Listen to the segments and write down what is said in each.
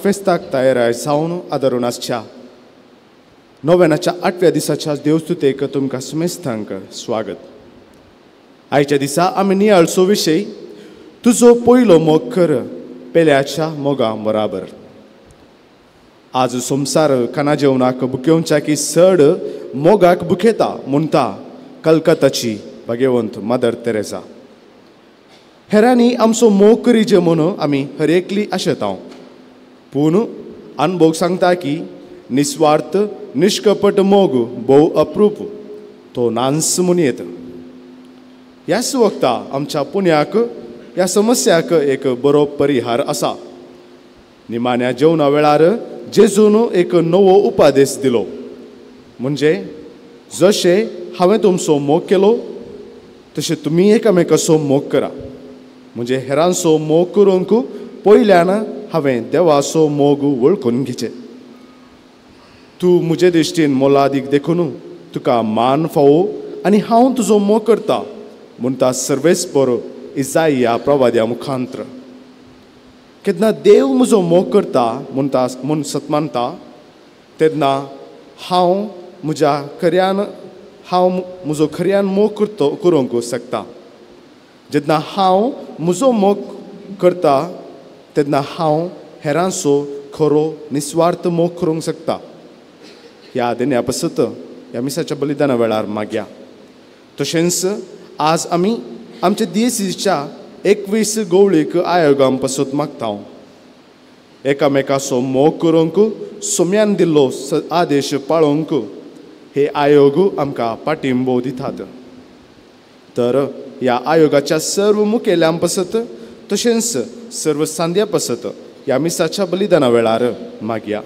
फेस्ताक तयार जावन आदरून आसच्या नोवेनाच्या आठव्या दिसाच्या देवस्तुतेक तुमकां सुमेस्तांक स्वागत. आयच्या दिसा आमी नियाळचो विशय तुजो पयलो मोग कर पेल्याच्या मोगा बराबर. आज संवसार खाना जेवणाक बुकेवच्या की चड मोगाक बुकेता म्हणटा कलकत्ताची भाग्यवंत मदर तेरेसा. हेरांनी आमचो मोग करीजे म्हणून आमी हर एकली आशेता, पूण अनभोग सांगता की निस्वार्थ निष्कपट मोग भोव अप्रूप, तो नांस म्हूण येता. ह्याच वखता आमच्या पुण्याक ह्या समस्याक एक बरो परिहार आसा. निमाण्या जेवणा वेळार जेजून एक नवो उपादेश दिलो, म्हणजे जशें हांवें तुमचो मोग केलो तशें तुमी एकामेकाचो मोग करा. म्हणजे हेरांचो मोग करूंक पयल्यान हांवें देवाचो मोग वळखून घेचें. तूं म्हजे दृश्टीन मोलादीक देखून तुका मान फावो आनी हांव तुजो मोग करता म्हणटा सर्वेस्पर इजाया प्रवाद्या मुखांत्र. केन्ना देव म्हजो मोग करता म्हणटा म्हूण सतमानता तेन्ना हांव म्हज्या खऱ्यान हांव म्हजो खऱ्यान मोग करतो करूंक शकता. जेन्ना हांव म्हजो मोग करता तेन्ना हांव हेरांचो खरो निस्वार्थ मोग करूंक शकता. ह्या देण्या पासत ह्या मिसाच्या बलिदाना वेळार मागया. तशेंच आज आमी आमच्या दियेसीच्या 21 गोवळीक आयोगां पासत मागता. एकामेकाचो मोग करूंक सोम्यान दिल्लो आदेश पाळोवंक हे आयोग आमकां पाठिंबो दितात. तर ह्या आयोगाच्या सर्व मुखेल्यां पासत तशेंच सर्व सांद्या पासत ह्या मिसाच्या बलिदाना वेळार मागया.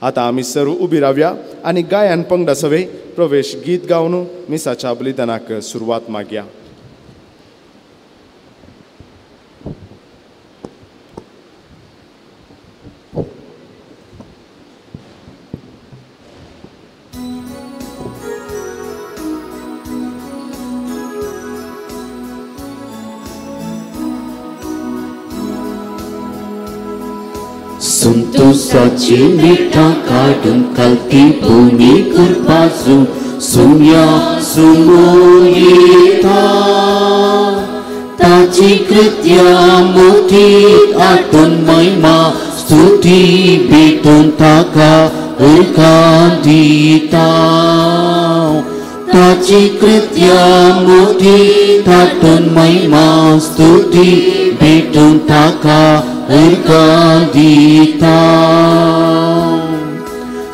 आतां आमी सर्व उबी रावया आनी गायन पंगडा सवे प्रवेश गीत गावन मिसाच्या बलिदानाक सुरवात मागया. संतोषाची मिठा काडून कल्ती पुणी कृपासू सुम्या सुमोयता ताची कृत्या मोठी आटून महिमा स्तुती भेटून ताका उरकान दिता. ताची कृत्या मोठी ताटून महिमा स्तुती भेटून ताका उरकान दिता.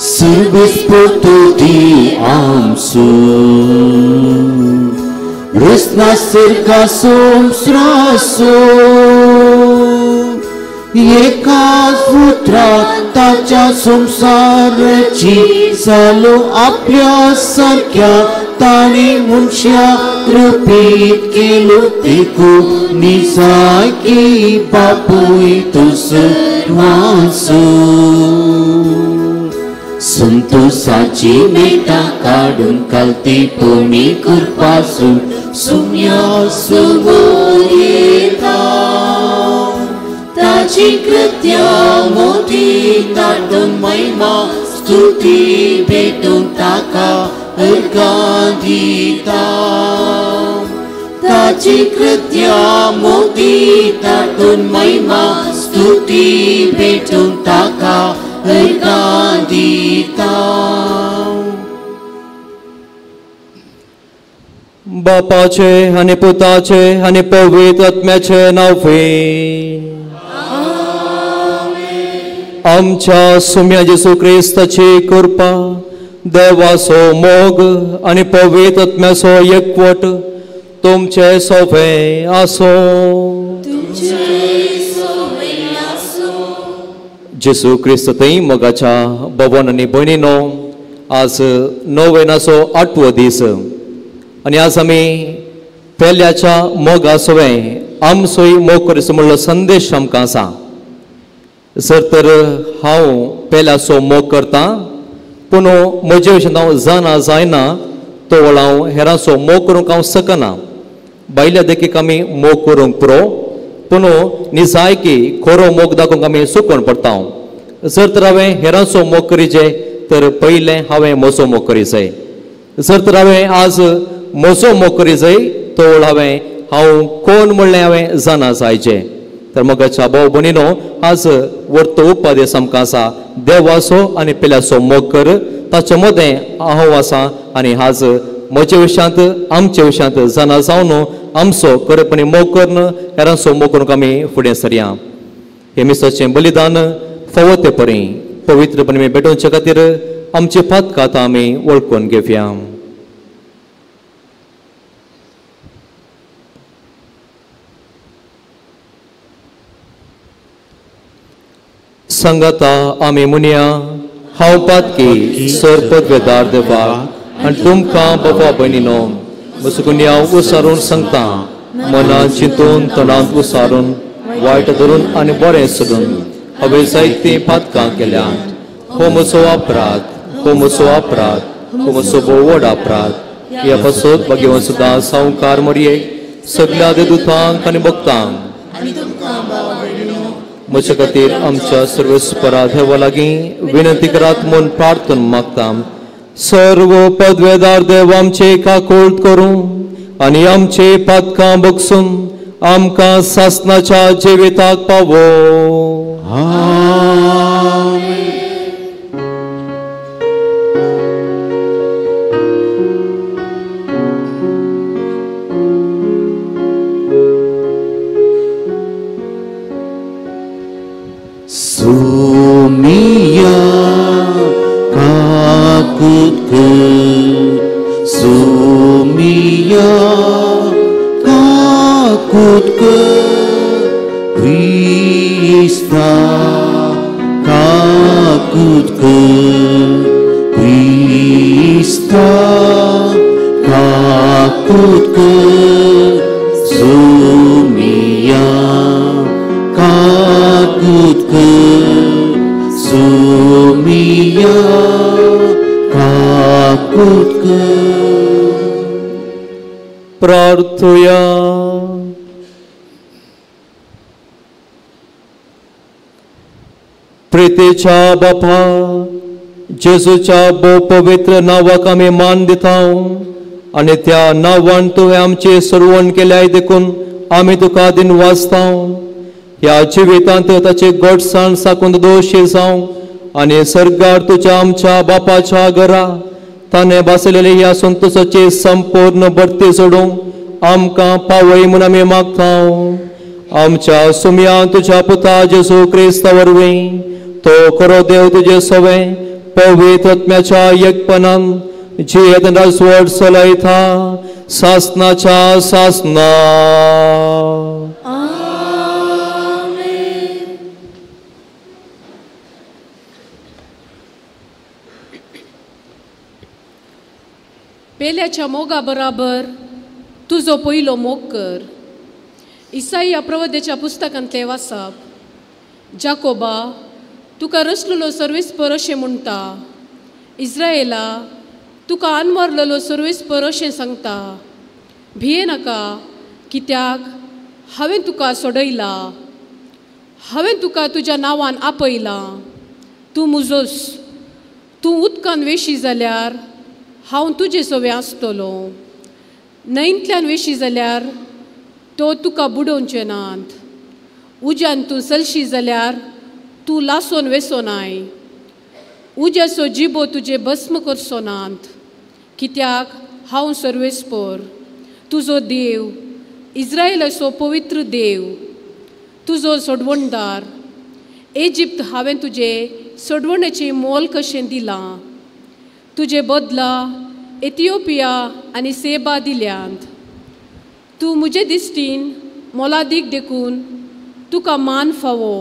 सर्वेस पोतोदी आमसो रुसना सिरका सोमस्रासो एकाच पुत्रा ताच्या संसाराची जालो आपल्या सारक्या ताणी मनशा कृपेत केलो देखून निजाकी बापूय तो सर्वांचो. संतोषाची मेटा काडून कल्ती पुणी कृपासून सुम्या समोर येता ताची कृत्या मोठी ताटून महिमा स्तुती भेटून ताका अर्घां दिता. ताची कृत्या मोठी ताटून महिमा स्तुती भेटून ताका अर्घां दिता. बापाचे आनी पुताचे आनी पवित्र आत्म्याचे नांवे आमच्या सुम्या जेसू क्रिस्ताची कृपा, देवाचो मोग आनी पवित्र आत्म्याचो एकवट तुमचे सोवे आसूं. जेसू क्रिस्त थंय मोगाच्या भवन आनी भयणीनो, आज नोवेनाचो आठवो दीस आनी आज आमी पेल्याच्या मोगा सोवे आमचोय मोग करीस म्हणलो संदेश आमकां आसा. जर तर हांव पेल्याचो मोग करता पूण म्हजे विशीं हांव जाणा जायना तो वेळ हांव हेरांचो मोग करूंक हांव शकना. भायल्या देखीक आमी मोग करूंक पुरो, पूण निजायकी खरो मोग दाखोवंक आमी चुकोन पडटा. जर तर हांवें हेरांचो मोग करीचे तर पयलें हांवें म्हजो मोग करी जाय. जर तर हांवें आज म्हजो मोग करी जाय तोवळ हांवें हांव कोण म्हणलें हांवें जाणा जायचें. तर मोगाच्या भाव भयणीनो आज वर्तो उपदेश आमकां आसा देवाचो आनी पेल्याचो मोग कर, ताचे मदें हांव आसा आनी आज म्हज्या विशयांत आमच्या विशयांत जाणा जावन आमचो खरेपणी मोग करून हेरांचो मोग करूंक आमी फुडें सरया. हें मिसाचें बलिदान फावो ते परी पवित्रपणी आमी भेटोवचे खातीर आमची पातकां आतां आमी वळखून घेवया. सांगाता आमी मुनिया हांव पातकी सर पदवेदार देवा आनी तुमकां बाबा भयणीनो म्हजो उसारून सांगता मनान चिंतून तणांत उसारून वायट धरून आनी बरें सोडून हांवें जायतीं पातकां केल्यांत. हो म्हजो अपराध, हो म्हजो अपराध, हो म्हजो भोव व्हड अपराध. ह्या पासत भाग्यवान सुद्दां सावकार मरये सगल्या देदुतांक आनी भक्तांक म्हजे खातीर आमच्या सर्वेस्परा देवा लागीं विनंती करात म्हूण प्रार्थना मागता. सर्व पदवेदार देव आमचे काकोळत करूं आनी आमचे पातकां बगसून आमकां सासनाच्या जिविताक पावो. Sumia kakutku, Sumia kakutku, Krista kakutku, Krista kakutku, Sumia kakutku, Sumia kakutku. प्रार्थुया. प्रितेच्या बापा जेजूच्या भोव पवित्र नांवाक आमी मान दिता आनी त्या नांवान तुवें आमचें सर्वण केल्याय देखून आमी तुका दिनवासता. ह्या जिवितांत ताचे गोडसाण साकून दोशी जावं आनी सर्गार तुज्या आमच्या बापाच्या घरा ताणें बसलेले ह्या संतोषाची संपूर्ण भरती सोडूंक आमकां पावय म्हूण आमी मागता. आमच्या सुमयान तुज्या पुता जेजू क्रिस्ता वरवीं तो खरो देव तुजे सवें पवित्र आत्म्याच्या एकपणान जियेत राजवट चलयता सासनाच्या सासना. पेल्याच्या मोगा बराबर तुजो पयलो मोग कर. इसाईया प्रवदेच्या पुस्तकांतले वाचप. जाकोबा तुका रचलेलो सर्वेस्पर अशें म्हणटा, इस्रायला तुका अनमरलेलो सर्वेस्पर अशें सांगता, भिये नाका कित्याक हांवें तुका सोडयला, हांवें तुका तुज्या नांवान आपयलां. तूं मुजोस, तूं उदकान वेशी जाल्यार हांव तुजे सवें आसतलो, न्हंयंतल्यान वेशी जाल्यार तो तुका बुडोवचे नात, उज्यान तूं चलशी जाल्यार तूं लासोन वेसो नाय, उज्याचो जिबो तुजे भस्म करचो नात, कित्याक हांव सर्वेस्पर तुजो देव, इस्रायलाचो पवित्र देव, तुजो सोडवणदार. इजिप्त हांवें तुजे सोडवणेचें मोल कशें दिलां, तुजे बदला एथिओपिया आनी सेबा दिल्यांत. तूं म्हजे दिश्टीन मोलादीक देखून तुका मान फावो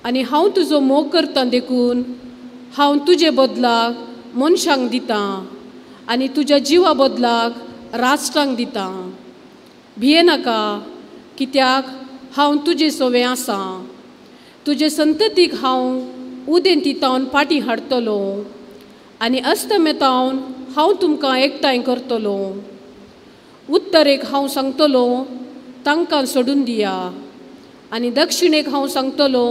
आनी हांव तुजो मोग करतां देखून हांव तुजे बदलाक मनशांक दितां आनी तुज्या जिवा बदलाक राष्ट्रांक दितां. भिये नाका कित्याक हांव तुजे सवें आसां, तुजे संततीक हांव उदेंतीतावन फाटीं हाडटलो आनी अस्तमेतावन हांव तुमकां एकठांय करतलो. उत्तरेक हांव सांगतलो तांकां सोडून दिया आनी दक्षिणेक हांव सांगतलो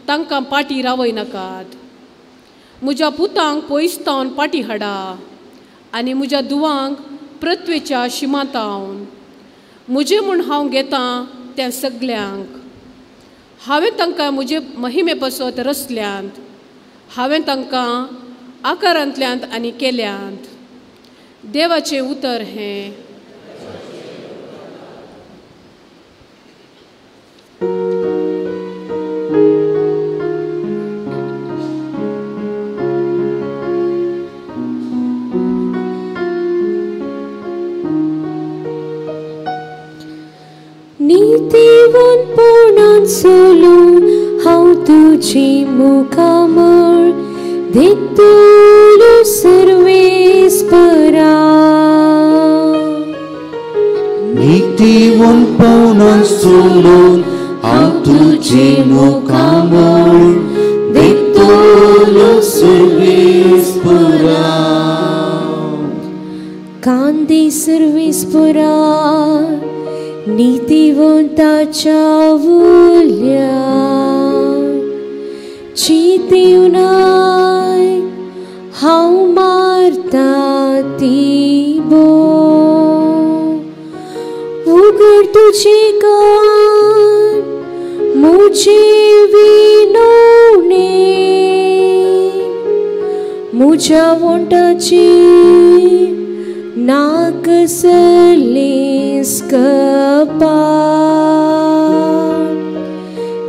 तांकां पाटी रावय नाकात. म्हज्या पुतांक पयसतावन पाटी हाडा आनी म्हज्या दुवांक पृथ्वेच्या शिमातावन. म्हजें म्हूण हांव घेतां त्या सगल्यांक. हांवें तांकां म्हजे महिमे पासत रचल्यांत, हांवें तांकां आकारांतल्यांत आनी केल्यांत. देवाचें उतर हें. नीतिवंतपणान चलूं हांव तुजी मुखामळ देखतलो सर्वेस्परा. नीतिवंतपणान चलून हांव तुजी मुखामळ देखतलो सर्वेस्परा. कांदी सर्वेस्परा नीतिवंताच्या उल्या चिंतिवनाय हांव मारता ती बो. उगड तुजी कान म्हजी विनवणे, म्हज्या वोंटाची नाक सलेस कपाट.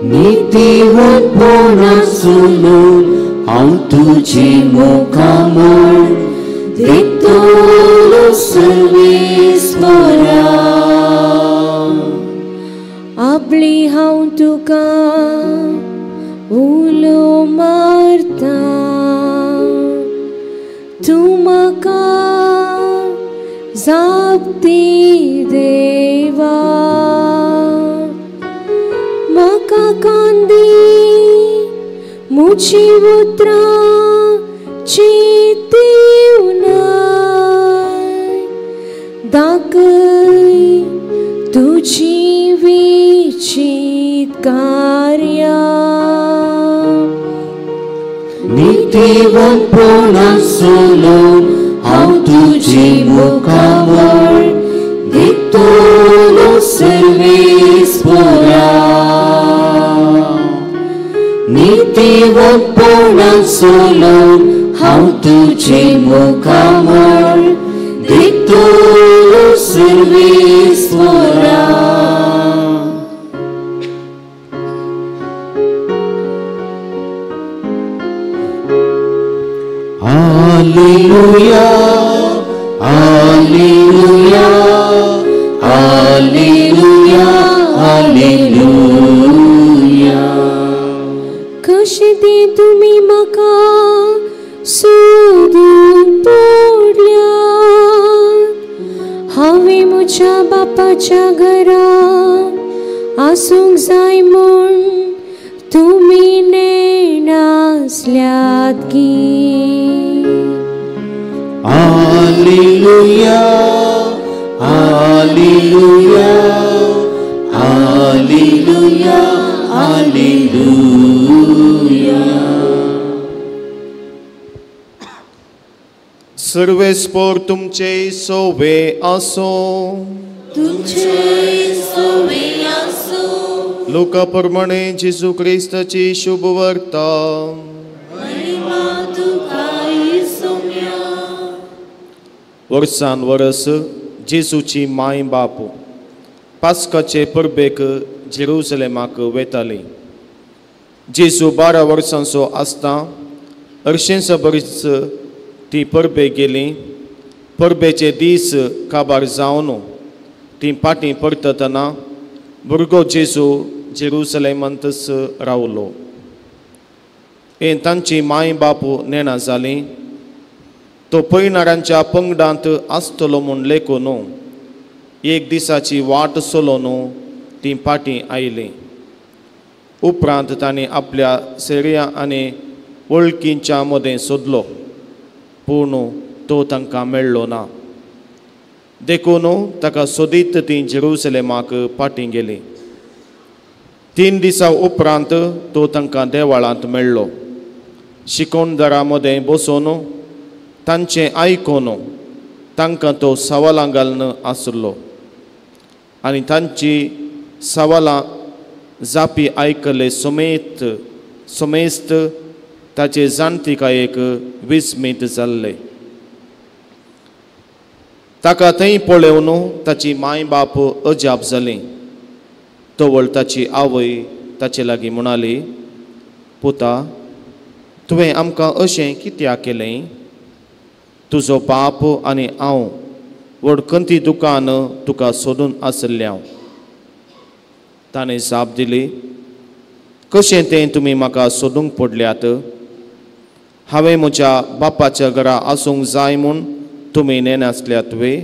नीतिवंतपणान चलून हांव तुजी मुखामळ देखतलो सर्वेस्परा. आपली हांव तुका उलो मारता, तूं म्हाका जाप दी देवा. म्हाका कांदी म्हजी उतरां चिंतिवनाय, दाखय तुजी विचीत कार्यां. नीतिवंतपणान चलून हांव तुजी मुखामळ देखतलो सर्वेस्परा. नीतिवंतपणान चलून हांव तुजी मुखामळ देखतलो सर्वेस्परा. Alleluia, Alleluia, Alleluia, Alleluia. कशें तें तुमी म्हाका सोदून पडल्यात. हांवें म्हज्या बापाच्या घरा आसूंक जाय म्हूण तुमी नेणासल्यात की. Alleluia, Alleluia, Alleluia, Alleluia. सर्वेस्पोर तुमचे सोवे आसो. तुमचे सोवे आसो. लुका प्रमाणे जेजू क्रिस्ताची शुभ वार्ता. वर्सान वरस जेजूची माय बाप पास्काचे परबेक जेरुसलेमाक वेताली. जेजू 12 वर्सांचो आसता हरशींच बरीच ती परबेक गेली. परबेचे दीस काबार जावन ती पाटी परततना भुरगो जेजू जेरुसलेमांतच रावलो. हें तांची माय बाप नेणा जाली. तो पयणारांच्या पंगडांत आसतलो म्हूण लेखून एक दिसाची वाट चलोवन ती पाटी आयली. उपरांत तांणी आपल्या सेर्या आनी वळखींच्या मदें सोदलो, पूण तो तांकां मेळ्ळो ना. देखून ताका सोदीत ती जेरुसलेमाक पाटी गेली. 3 दिसां उपरांत तो तांकां देवळांत मेळ्ळो. शिकोणदारां मदें बसून तांचें आयकून तांकां तो सवालां घालून आसलो आनी तांची सवालां जापी आयकले समेत समेस्त ताचे जाणतिकायेक विस्मीत जाल्ले. ताका थंय पळोवन ताची माय बाप अजाप जाली. तवळ ताची आवय ताचे लागीं म्हणाली, पुता, तुवें आमकां अशें कित्याक केलें? तुजो बाप आनी हांव वडकंती दुकान तुका सोदून आशिल्लें हांव. ताणें जाप दिली, कशें तें तुमी म्हाका सोदूंक पडल्यात? हांवें म्हज्या बापाच्या घरा आसूंक जाय म्हूण तुमी नेनासल्यात वे?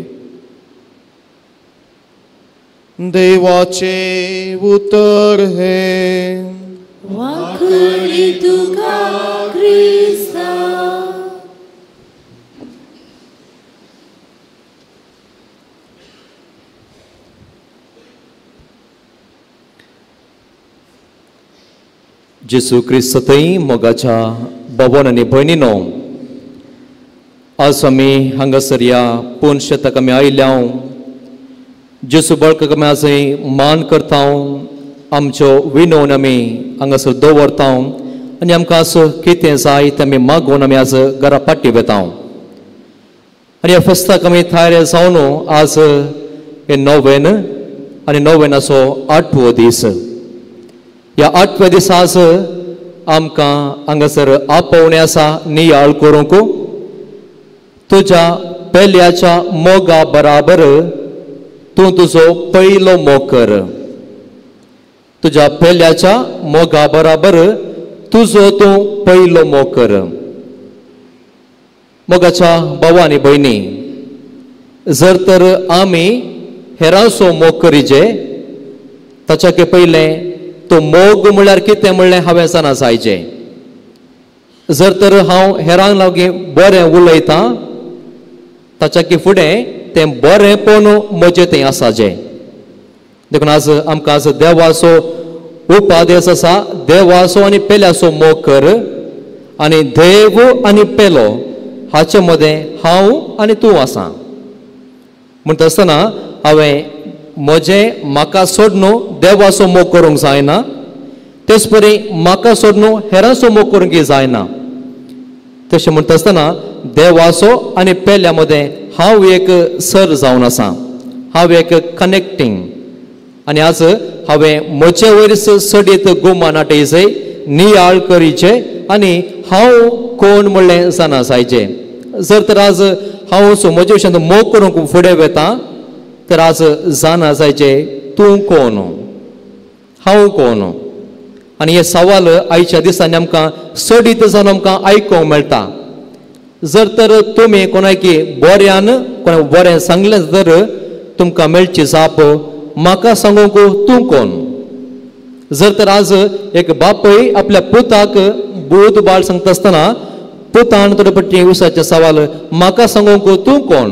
देवाचें उतर हें. वाखणी तुका क्रिस्ता. जेजू क्रिस्त थंय मोगाच्या बाबान आनी भयणीनो, आज आमी हांगासर ह्या पूर्ण शेताक आमी आयिल्ल्या. जेजू बळकाक आमी आज मान करता, आमच्यो विनोवन आमी हांगासर दवरता आनी आमकां आज कितें जाय तें आमी मागून आमी आज घरा फाटी वेता. आनी ह्या फेस्ताक आमी तयार जावन आज हे नोवेन आनी नोवेनाचो 8वो दीस. ह्या 8व्या दिसा आज आमकां हांगासर आपोवणें आसा नियाळ करूंक. तुज्या पेल्याच्या मोगा बराबर तूं तुजो पयलो मोग कर. तुज्या पेल्याच्या मोगा बराबर तुजो तूं पयलो मोग कर. मोगाच्या भावा आनी भयणी, जर तर आमी हेरांचो मोग करिजे ताच्या पयलें तो मोग म्हणल्यार कितें म्हणलें हांवें जाणा जायचें. जर तर हांव हेरांक लागीं बरें उलयतां ताच्या फुडें तें बरेंपण म्हजें तें आसाचें. देखून आज आमकां आज देवाचो उपादेश आसा, देवाचो आनी पेल्याचो मोग कर. आनी देव आनी पेलो हाचे मदें हांव आनी तूं आसा. म्हणटा आसतना हांवें म्हजें म्हाका सोडून देवाचो मोग करूंक जायना, तेच परी म्हाका सोडून हेरांचो मोग करूंक जायना. तशें म्हणटा आसतना देवाचो आनी पेल्या मदें हांव एक सर जावन आसा, हांव एक कनेक्टींग. आनी आज हांवें म्हजे वयर सडीत गुमान नाटयचे, नियाळ करीचे आनी हांव कोण म्हणलें जाणा जायचें. जर तर आज हांव म्हजे विशयांत मोग करूंक फुडें वेता तर आज जाणा जायचें तूं कोण, हांव कोण. आनी हे सवाल आयच्या दिसांनी आमकां सडीत जावन आमकां आयकूंक मेळटा. जर तर तुमी कोणाकी बऱ्यान कोणा बरें सांगलें तर तुमकां मेळची जाप म्हाका सांगूंक तूं कोण. जर तर आज एक बापूय आपल्या पुताक बोध बाळ सांगता आसतना पुतान थोडे पट्टी उसाचें सवाल म्हाका सांगूंक तूं कोण.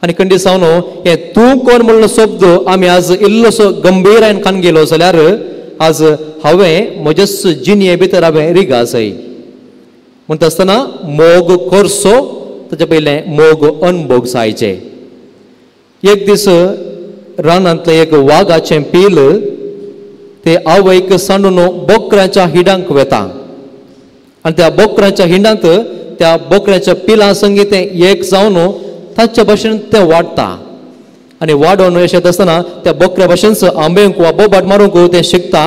आनी खंडी जावन हें तूं कोण म्हणलो शब्द आमी आज इल्लोसो गंभीरायन खान गेलो जाल्यार आज हांवें म्हजेच जिणये भितर हांवें रिगा जाय. म्हणटा आसतना मोग करचो ताचे पयलें मोग अनभोग जायचे. एक दीस रानांतलें एक वागाचें पील ते आवयक सांडून बोकऱ्यांच्या हिडांक वेता आनी त्या बोकऱ्यांच्या हिंडांत त्या बोकऱ्यांच्या पिलां संगी तें एक जावन ताच्या भाशेन तें वाडटा. आनी वाडोवन अशें आसतना त्या बोकऱ्या भाशेनच आंबेंक वा बोबाट मारूंक तें शिकता.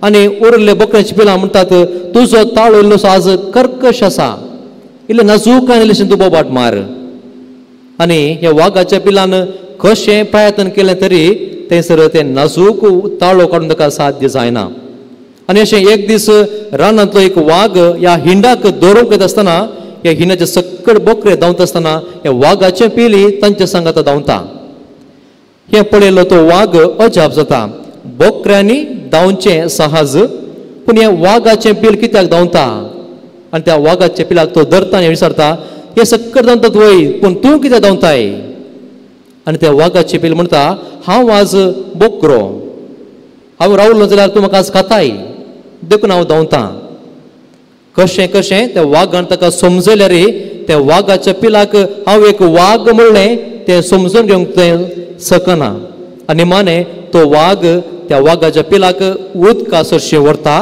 आनी उरिल्ले बोकऱ्यांची पिलां म्हणटात, तुजो ताळो इल्लोसो आज कर्कश आसा, इल्लें नाजूक आनी इल्लेशें तूं बोबाट मार. आनी ह्या वागाच्या पिलान कशें प्रयत्न केलें तरी थंयसर तें नाजूक ताळो काडून ताका साध्य जायना. आनी अशें एक दीस रानांतलो एक वाग ह्या हिंडाक दवरूंक येता आसतना ह्या हिंडाचे सकट बोकरे धांवता आसतना ह्या वागाचे पिली तांचे सांगाता धांवता. हें पळयलो तो वाग अजाप जाता. बोकऱ्यांनी धांवचें सहज, पूण हें वागाचें पील कित्याक धांवता? आनी त्या वागाच्या पिलाक तो धरता आनी विचारता, हे सक्कर धांवतात वय, पूण तूं कित्याक धांवताय? आनी त्या वागाचें पील म्हणटा, हांव आज बोकरो, हांव रावलो जाल्यार तूं म्हाका आज खाताय, देखून हांव धांवता. कशें कशें त्या वागान ताका समजल्यार त्या वागाच्या पिलाक हांव एक वाग म्हणलें तें समजून घेवंक तें शकना. आनी माने तो वाग त्या वागाच्या पिलाक उदका सरशीं व्हरता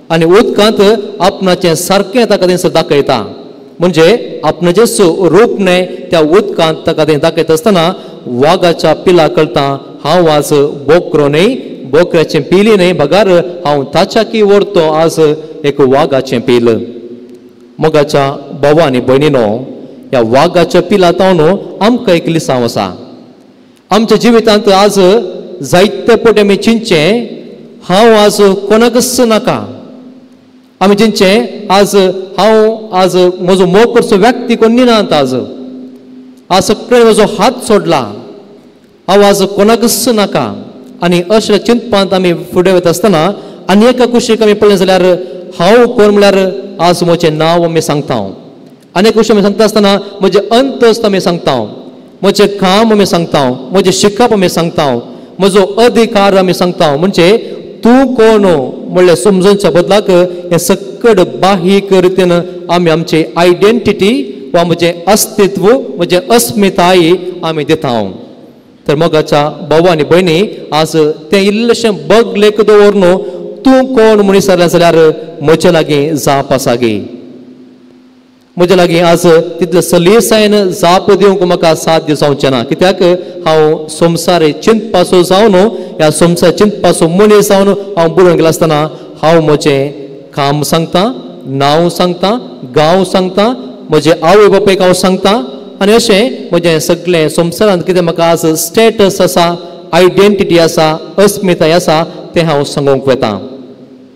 आनी उदकांत आपणाचें सारकें ताका थंयसर दाखयता. म्हणजे आपणाचें रूप न्हय त्या उदकांत ताका थंय दाखयता आसतना वागाच्या पिलाक कळटा हांव आज बोकरो न्हय, बोकऱ्याचें पिली न्हय, बगार हांव ताच्याकी व्हरतो आज एक वागाचें पील. मोगाच्या भावा आनी भयणीनो, ह्या वागाच्या पिला तावन आमकां एक लिसांव आसा. आमच्या जिवितांत आज जायते पटे आमी चिंतचें हांव आज कोणाकच नाका. आमी चिंतचें आज हांव आज म्हजो मोग करचो व्यक्ती कोण नात, आज आज सगळे म्हजो हात सोडला, हांव आज कोणाकच नाका. आनी अशें चिंतपांत आमी फुडें वता आसतना आनी एका कुशीक आमी पळयलें जाल्यार हांव कोण म्हणल्यार आज म्हजें नांव आमी सांगता, आनी एक कुशीक आमी सांगता आसतना म्हजें अंतस्त आमी सांगता, म्हजें काम आमी सांगता, म्हजें शिकप आमी सांगता, म्हजो अधिकार आमी सांगता. म्हणजे तूं कोण म्हणल्यार समजूनच्या बदलाक हें सकड बाहीक रितीन आमी आमची आयडेंटिटी वा म्हजें अस्तित्व, म्हजें अस्मिताय आमी दिता. तर मोगाच्या भाव आनी भयणी, आज तें इल्लेशें बगलेक दवर न्हू तूं कोण म्हूण विचारलें जाल्यार म्हजे लागीं जाप आसा गे, म्हजे लागीं आज तितले सलीसायन जाप दिवंक म्हाका साध्य जावचें ना. कित्याक हांव संवसार चिंतपाचो जावन, ह्या संवसार चिंतपाचो मनीस जावन हांव बरोवन गेलो आसतना हांव म्हजें काम सांगता, नांव सांगता, गांव सांगता, म्हजे आवय बापायक हांव सांगता, आनी अशें म्हजें सगळें संवसारांत कितें म्हाका आज स्टेटस आसा, आयडेंटिटी आसा, अस्मिताय आसा तें हांव सांगूंक वता.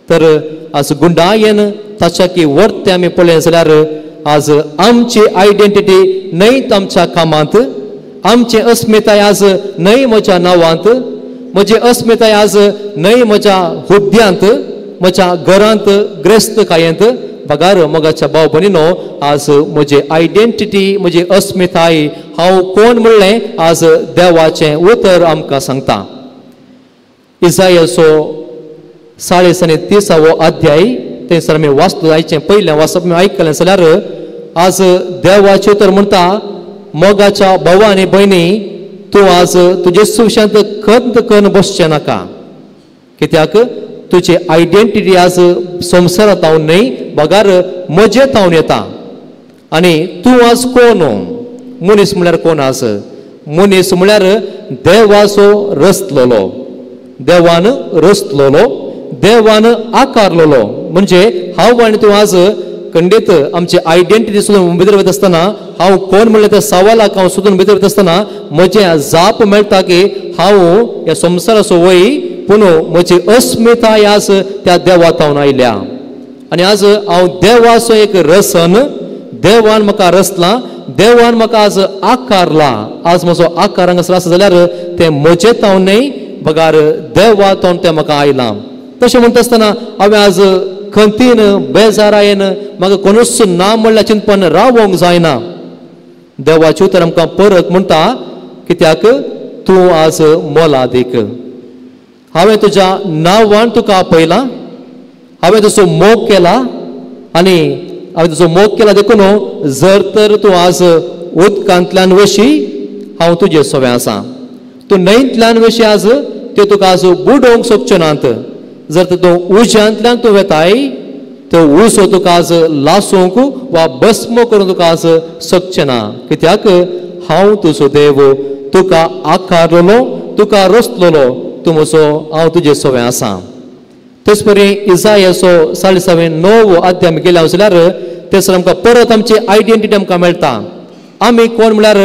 तर आज गुंडायेन ताच्या की वर्ते आमी पळयलें जाल्यार आज आमची आयडेंटिटी न्हय आमच्या कामांत, आमची अस्मिताय आज न्हय म्हज्या नांवांत, म्हजी अस्मिताय आज न्हय म्हज्या हुद्द्यांत, म्हज्या घरांत, ग्रेस्तकायेंत, बगार मोगाच्या भाव भयणीनो आज म्हजी आयडेंटिटी, म्हजी अस्मिताय हांव कोण म्हणलें आज देवाचें उतर आमकां सांगता. इजायाचो 30 अध्याय थंयसर आमी वाचलो, आयचें पयलें वाचप आमी आयकलें जाल्यार आज देवाचें उतर म्हणटा, मोगाच्या भावा आनी भयणी, तूं आज तुजे सुशांत खंत करून बसचें नाका. कित्याक तुजी आयडेंटिटी आज संवसारांत हांव न्हय बगार म्हजें हांव येता. आनी तूं आज कोण? मनीस म्हणल्यार कोण? आज मनीस म्हणल्यार देवाचो रचलोलो, देवान रचलोलो, देवान आकारलोलो. म्हणजे हांव आनी तूं आज खंडीत आमची आयडेंटिटी सोदून भितर वता आसतना हांव कोण म्हणल्यार त्या सवालाक हांव सोदून भितर वता आसतना म्हजें जाप मेळटा की हांव ह्या संवसाराचो वय, पूण म्हजी अस्मिताय आज त्या देवातावन आयल्या. आनी आज हांव देवाचो एक रसन, देवान म्हाका रचला, देवान म्हाका आज आकारला. आज म्हजो आकार हांगासर आसा जाल्यार तें म्हजें तावन न्हय बगार देवातावन तें म्हाका आयलां. तशें म्हणटा आसतना हांवें आज खंतीन बेजारायेन म्हाका कोणूच ना म्हणल्यार चिंतपान रावोंक जायना. देवाचें उतर आमकां परत म्हणटा, कित्याक तूं आज मोलादीक, हांवें तुज्या नांवान तुका आपयला, हांवें तुजो मोग केला, आनी हांवें तुजो मोग केला देखून जर तर तूं आज उदकांतल्यान वशी हांव तुजे सवें आसा, तूं न्हंयतल्यान वशी आज त्यो तुका आज बुडोवंक शकच्यो नात, जर तर तूं उज्यांतल्यान तूं वेताय तो उजो तुका आज लासूंक वा भस्म करून तुका आज शकचें ना. कित्याक हांव तुजो देव, तुका आकारलोलो, तुका रचलोलो, तूं म्हजो, हांव तुजे सवें आसा. तेच परी इजायाचो 39 अध्याय आमी गेले जाल्यार थंयसर आमकां परत आमची आयडेंटिटी आमकां मेळटा. आमी कोण म्हणल्यार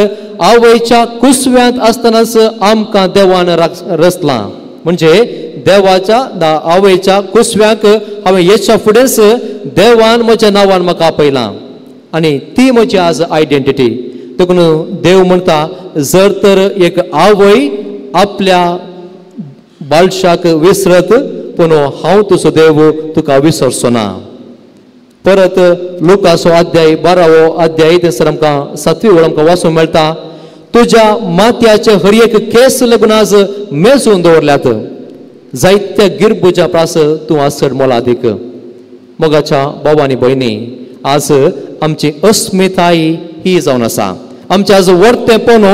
आवयच्या कुसव्यांत आसतनाच आमकां देवान रचलां. म्हणजे देवाच्या आवयच्या कुसव्याक हांवें येच्या फुडेंच देवान म्हज्या नांवान म्हाका आपयलां आनी ती म्हजी आज आयडेंटिटी. देखून देव म्हणटा, जर तर एक आवय आपल्या बाळशाक विसरत, पूण हांव तुजो देव तुका विसरचो ना. परत लुकाचो अध्याय 12 अध्याय थंयसर आमकां 7वी ओळ आमकां वाचूंक मेळटा, तुज्या माथ्याचे हर एक केस लागून आज मेजून दवरल्यात. जायत्या गिरबुजा प्रास तूं आज चड मोलादीक. मोगाच्या बाबा आनी भयणी, आज आमची अस्मिताय ही जावन आसा. आमचें आज वर्तेपण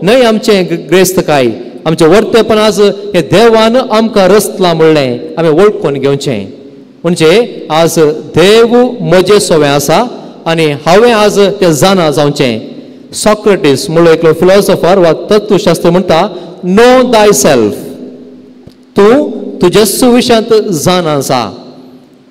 न्हय आमचें ग्रेस्तकाय, आमचें वर्तेपण आज हें देवान आमकां रचलां म्हणलें आमी वळखून घेवचें. म्हणजे आज देव म्हजे सोवें आसा आनी हांवें आज तें जाणा जावचें. सॉक्रेटीस म्हणलो एकलो फिलॉसॉफर वा तत्वशास्त्र म्हणटा, नो दाय सेल्फ, तूं तुजेच विशयांत जाणा आसा.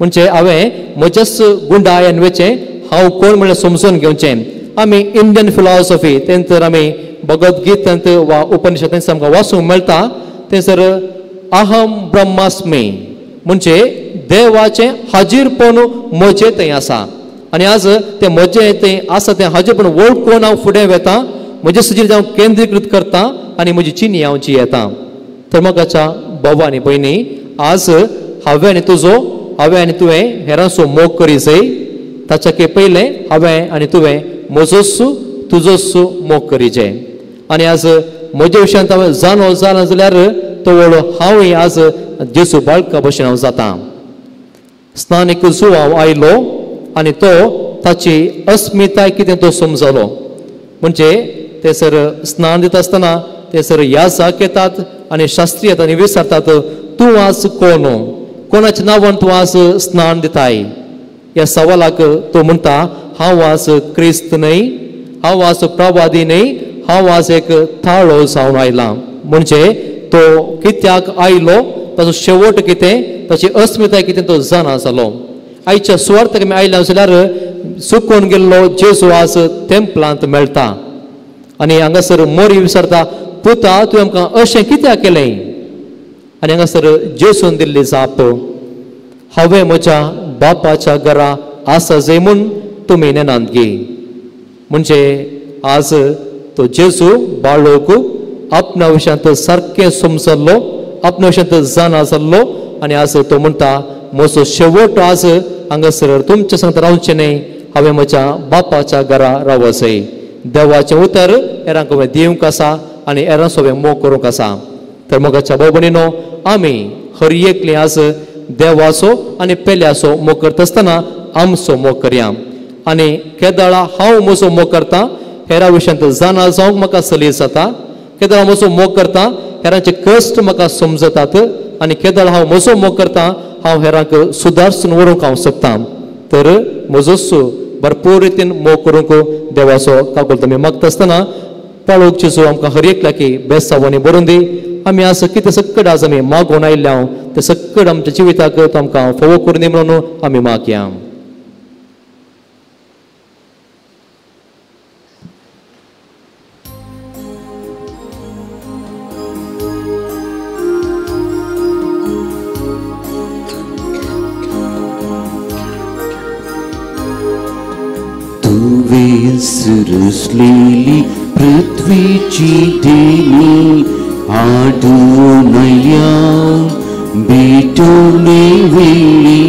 म्हणजे हांवें म्हजेच गुंडायन वचें, हांव कोण म्हणल्यार समजून घेवचें. आमी इंडियन फिलॉसॉफी तेंतर आमी भगवद्गीतेंत वा उपनिषदांत आमकां वाचूंक मेळटा. थंयसर अहम ब्रह्मास्मी म्हणजे देवाचें हाजीरपण म्हजें थंय आसा आनी आज तें म्हजें थंय आसा तें हाजीरपण वळखून हांव फुडें वेता, म्हजें सजीर हांव केंद्रीकृत करता आनी म्हजी चिनी हांव जियेता. तर मोगाच्या बाबा आनी भयणी, आज हांवें आनी तुजो, हांवें आनी तुवें हेरांचो मोग करी जाय. ताच्या पयलें हांवें आनी तुवें म्हजोच तुजोच मोग करी जाय. आनी आज म्हज्या विशयांत हांवें जाणो जाला जाल्यार तवळ हांवूय आज जेजू बाळका भशेन हांव जाता. स्नानीक जुवांव आयलो आनी तो ताची अस्मिताय कितें तो समजलो. म्हणजे ते सर स्नान दिता आसतना ते सर याजाक येतात आनी शास्त्री येतात आनी विचारतात, तूं आज कोण, कोणाच्या नांवान तूं आज स्नान दिताय? ह्या सवालाक तो म्हणटा, हांव आज क्रिस्त न्हय, हांव आज प्रवादी न्हय, हांव आज एक थाळो जावन आयला. म्हणजे तो कित्याक आयलो, ताचो शेवट कितें, ताची अस्मिताय कितें तो जाणा जालो. आयच्या सुवार्थाक आमी आयला जाल्यार चुकून गेल्लो जेजू आज तेंपलांत मेळटा आनी हांगासर मोरी विचारता, पुता तुवें आमकां अशें कित्याक केलें? आनी हांगासर जेजून दिल्ली जाप, हांवें म्हज्या बापाच्या घरा आसा जंय म्हूण तुमी नेनात गे. म्हणजे आज तो जेजू बाळोक आपणा विशयांत सारकें समजल्लो, आपणा विशयांत जाणा जाल्लो आनी आज तो म्हणटा, म्हजो शेवट आज हांगासर तुमच्या सांगता रावचें न्हय, हांवें म्हज्या बापाच्या घरा रावचें. देवाचें उतर हेरांक हांवें दिवंक आसा आनी हेरांचो हांवें मोग करूंक आसा. तर मोगाच्या भाव भयणीनो, आमी हर एकली आज देवाचो आनी पेल्याचो मोग करता आसतना आमचो मोग करया. आनी केदळा हांव म्हजो मोग करता हेरा विशयांत जाणा जावंक म्हाका सलीस जाता, केदळा म्हजो मोग करता हेरांचे कश्ट म्हाका समजतात आनी केदळा हांव म्हजो मोग करता हांव हेरांक सुदारसून व्हरूंक हांव शकता. तर म्हजोच भरपूर रितीन मोग करूंक देवाचो काकुळट आमी मागता आसतना पाळोवंक जेजू आमकां हर एकल्याकी बेसावांनी भरून दी. आमी आज कितें सक्कड आज आमी मागून आयिल्ले हांव तें सक्कड आमच्या जिविताक तो आमकां फोवो करून दी म्हणून आमी मागया. तुवें सुरसलेली पृथ्वीची देणी आडूनया भेटोने वेळी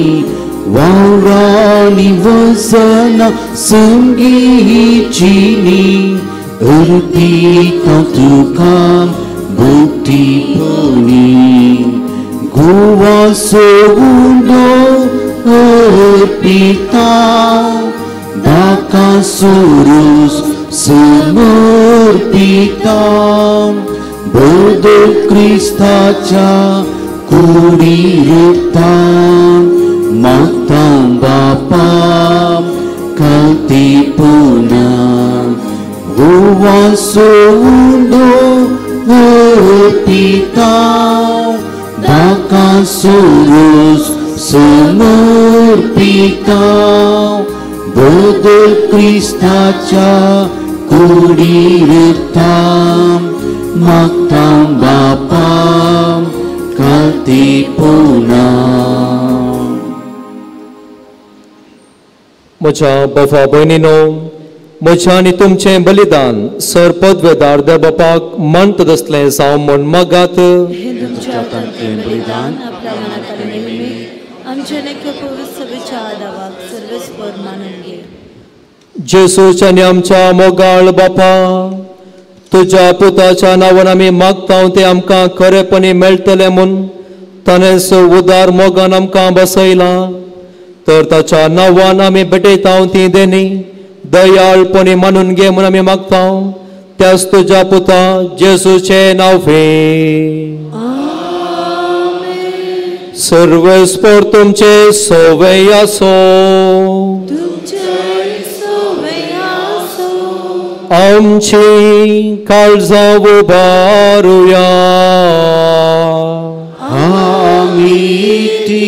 वावरानी वसना संगीचिनी अर्पिता तुका भक्तीपणी गोवा सोगुंडो अर्पिता दाका सुरूस समर्पिता बदल क्रिस्ताच्या कुडी रुता मागता बापा कांतीपणा गोवा सोंडो अर्पिता दाका सुरूस समर्पिता बदल क्रिस्ताच्या कुडी रुता मागता बापा कांतीपणा. म्हज्या बाबा भयणीनो, म्हज्या आनी तुमचें बलिदान सर पदवेदार देव बापाक मानत दसलें जावं म्हूण मागात. बलिदान आपल्या मनात नेहमी आमच्या सभेच्या आदावाक सर्वेस्पर मानून घे. जेजूच्या आनी आमच्या मोगाळ बापा, तुज्या पुताच्या नांवान आमी मागता तें आमकां खरेपणी मेळटलें म्हूण ताणेंच उदार मोगान आमकां बसयला तर ताच्या नांवान आमी भेटयता ती देणी दयाळपणी मानून घे म्हूण आमी मागता त्याच तुज्या पुता जेजूचें नांव फे. सर्वेस्पर तुमचे सोवे आसो. आमची काळजां उबारुया. आमी ती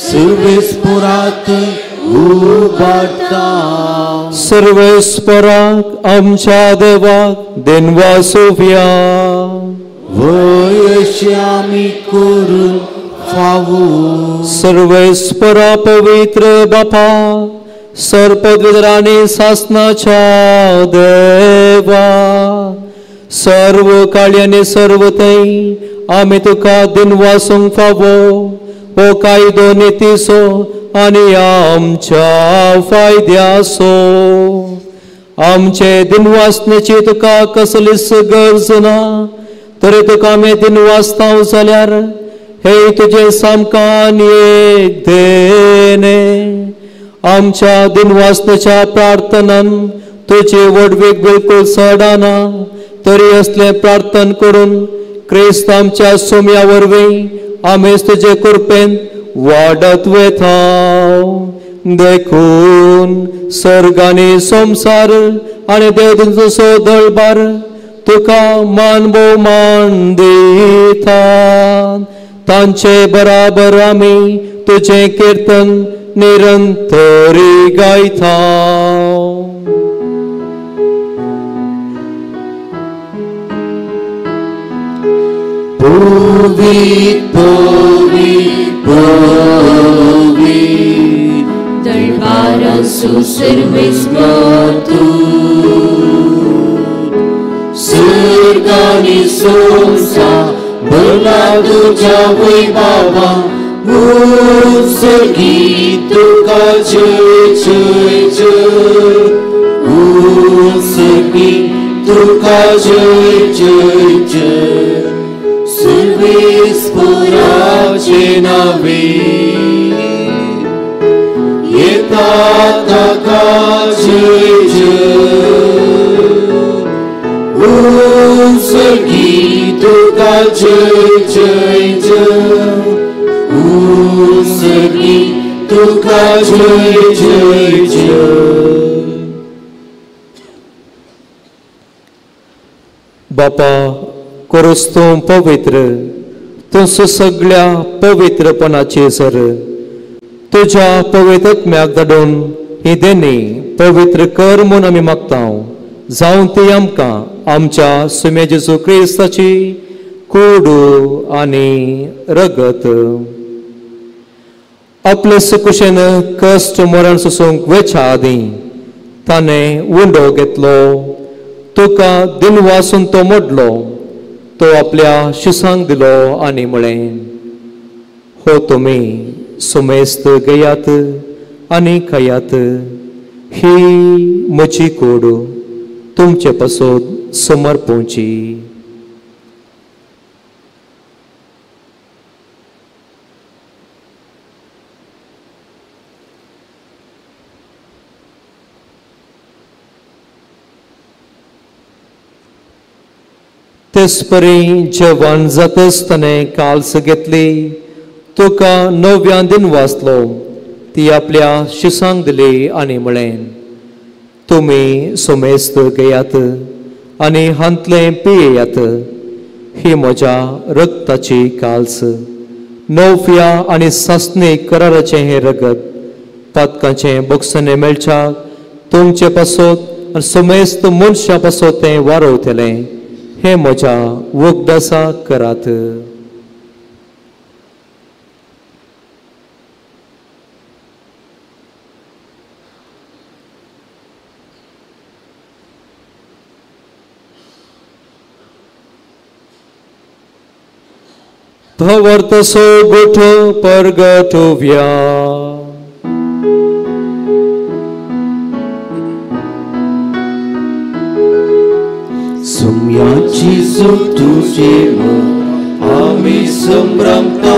सर्वेस्पराक उबारता. सर्वेस्पराक आमच्या देवाक देनवासुया. वयशी आमी करून फावो. सर्वेस्परा पवित्र बापा सर्पद्विदर आनी सासनाच्या देवा सर्व काळी आनी सर्व थंय आमी तुका दिनवासूंक फावो हो कायदो नितीचो आनी आमच्या फायद्याचो. आमचे दिनवासनेची तुका कसलीच गरज ना तरी तुका आमी दिनवासता जाल्यार हे तुजे सामकान एक देणे. आमच्या दिनवासनेच्या प्रार्थनान तुजी व्हडवीक बिलकूल चडना तरी असलें प्रार्थन करून क्रिस्त आमच्या सोम्या वरवीं आमीच तुजे कृपेन वाडत वेता. देखून सर्ग आनी संवसार आनी देवदूतांचो दळबार तुका मान भोवमान दिता. तांचे बराबर आमी तुजें किर्तन निरंतरी गायता. पवित्र पवित्र पवित्र दरबारासु सर्वेस्पर तूं सर्ग आनी संवसार भरला तुज्या वैभवान. उत्सर्गी तुका जय जय जय. उत्सर्गी तुका जय जय जय. सर्वेस्पराचे नावे येता ताका जय जय. उत्सर्गी तुका जय जय जय. उत्सर्गी तुका जय जय जय. बापा कोरोस तूं पवित्र तूं सगळ्या पवित्रपणाचे सर तुज्या पवित्र आत्म्याक धाडून ही देणी पवित्र कर म्हूण आमी मागता जावं ती आमकां आमच्या सुम्या जेजू क्रिस्ताची कोडू आनी रगत. आपले सुकुशेन कश्ट मरण सोसूंक वेच्या आदीं ताणें उंडो घेतलो तुका दिनवासून तो मोडलो तो आपल्या शिसांक दिलो आनी म्हळें हो तुमी सुमेस्त घेयात आनी खायात ही म्हजी कूड तुमचे पासत समर्पोवची. तेचपरी जेवण जातच ताणें काल्स घेतली तुका नव्यान दिन वाचलो ती आपल्या शिसांक दिली आनी म्हळें तुमी सुमेस्त घेयात आनी हांतलें पियेयात ही म्हज्या रक्ताची काल्स नव्या आनी सासणी कराराचें हें रगत पातकांचें बोगसणें मेळच्याक तुमचे पासत आनी सुमेस्त मनशां पासत तें वारवतलें हे म्हज्या वखदासा करात. भवर्तसो गोठ परगटोव्या. सुम्याची तुझे आमी संभ्रमता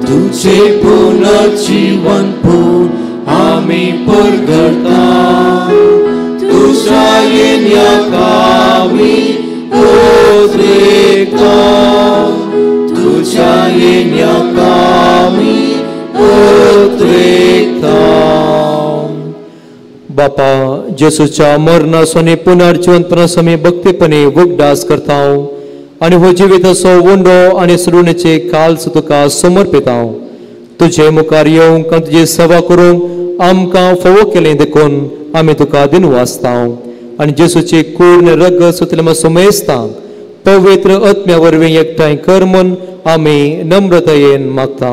तुझे पुनर्जीवन पूण आमी परगटा तुझ्या येण्याक आमी उद्रेकता तुझ्या येण्याक आमी उद्रेकता. बापा जेसूच्या मरणाचो आनी पुनर्जिवंतपणाचो आमी भक्तीपणे उगडास करता आनी हो जिविताचो उंडो आनी सरुणेचे काल्स तुका समर्पिता. तुजे मुखार येवंक आनी तुजी सेवा करूंक आमकां फावो केलें देखून आमी तुका दिनवासता आनी जेसूची कूड आनी रगत सुतलें सुमेस्ता पवित्र आत्म्या वरवीं एकठांय कर म्हूण आमी नम्रतायेन मागता.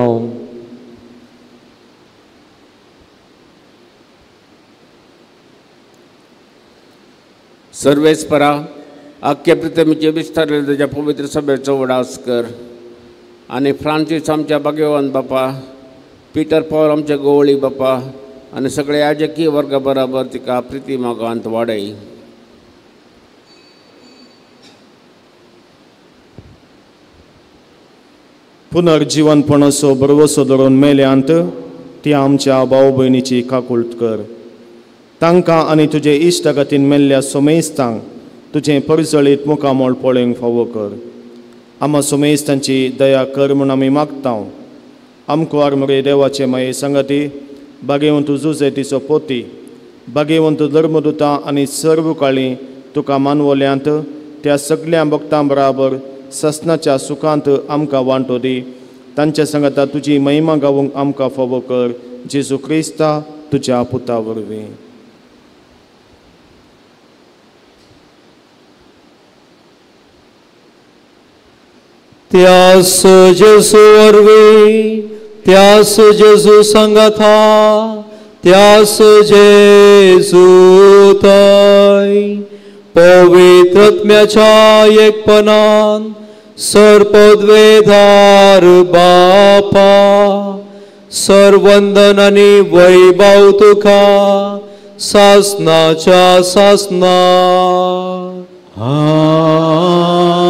सर्वेस्परा आख्या पृथ्वीचे विस्तारले तुज्या पवित्र सभेचो उडास कर आनी फ्रांसीस आमच्या भाग्यवान बापा, पिटर पॉल आमच्या गोवळी बापा आनी सगळे याजकीय वर्गा बराबर तिका प्रिती मागांत वाडय. पुनर्जिवनपणाचो भरवसो धरून मेल्यांत ती आमच्या भाव भयणीची काकूळट कर. तांकां आनी तुजे इश्टागतीन मेल्ल्या सोमेस्तांक तुजें परजळीत मुखामळ पळोवंक फावो कर. आमा सोमेस्तांची दया कर म्हूण आमी मागता. आमकां मरे देवाचे माये संगती बागेवंत जुजेतीचो पोती बागेवंत धर्मदुतां आनी सर्व काळी तुका मानवल्यांत त्या सगल्या भक्तां बराबर ससनाच्या सुखांत आमकां वांटो दी. तांच्या संगता तुजी महिमा गावूंक आमकां फावो कर. जेजू क्रिस्ता तुज्या पुता वरवीं. त्यास जेजू वरवीं, त्यास जेजू सांगाता, त्यास जेजू थंय पवित्र आत्म्याच्या एकपणान सर्पद्वेधार बापा सर्वंदन आनी वैभव तुका सासनाच्या सासना.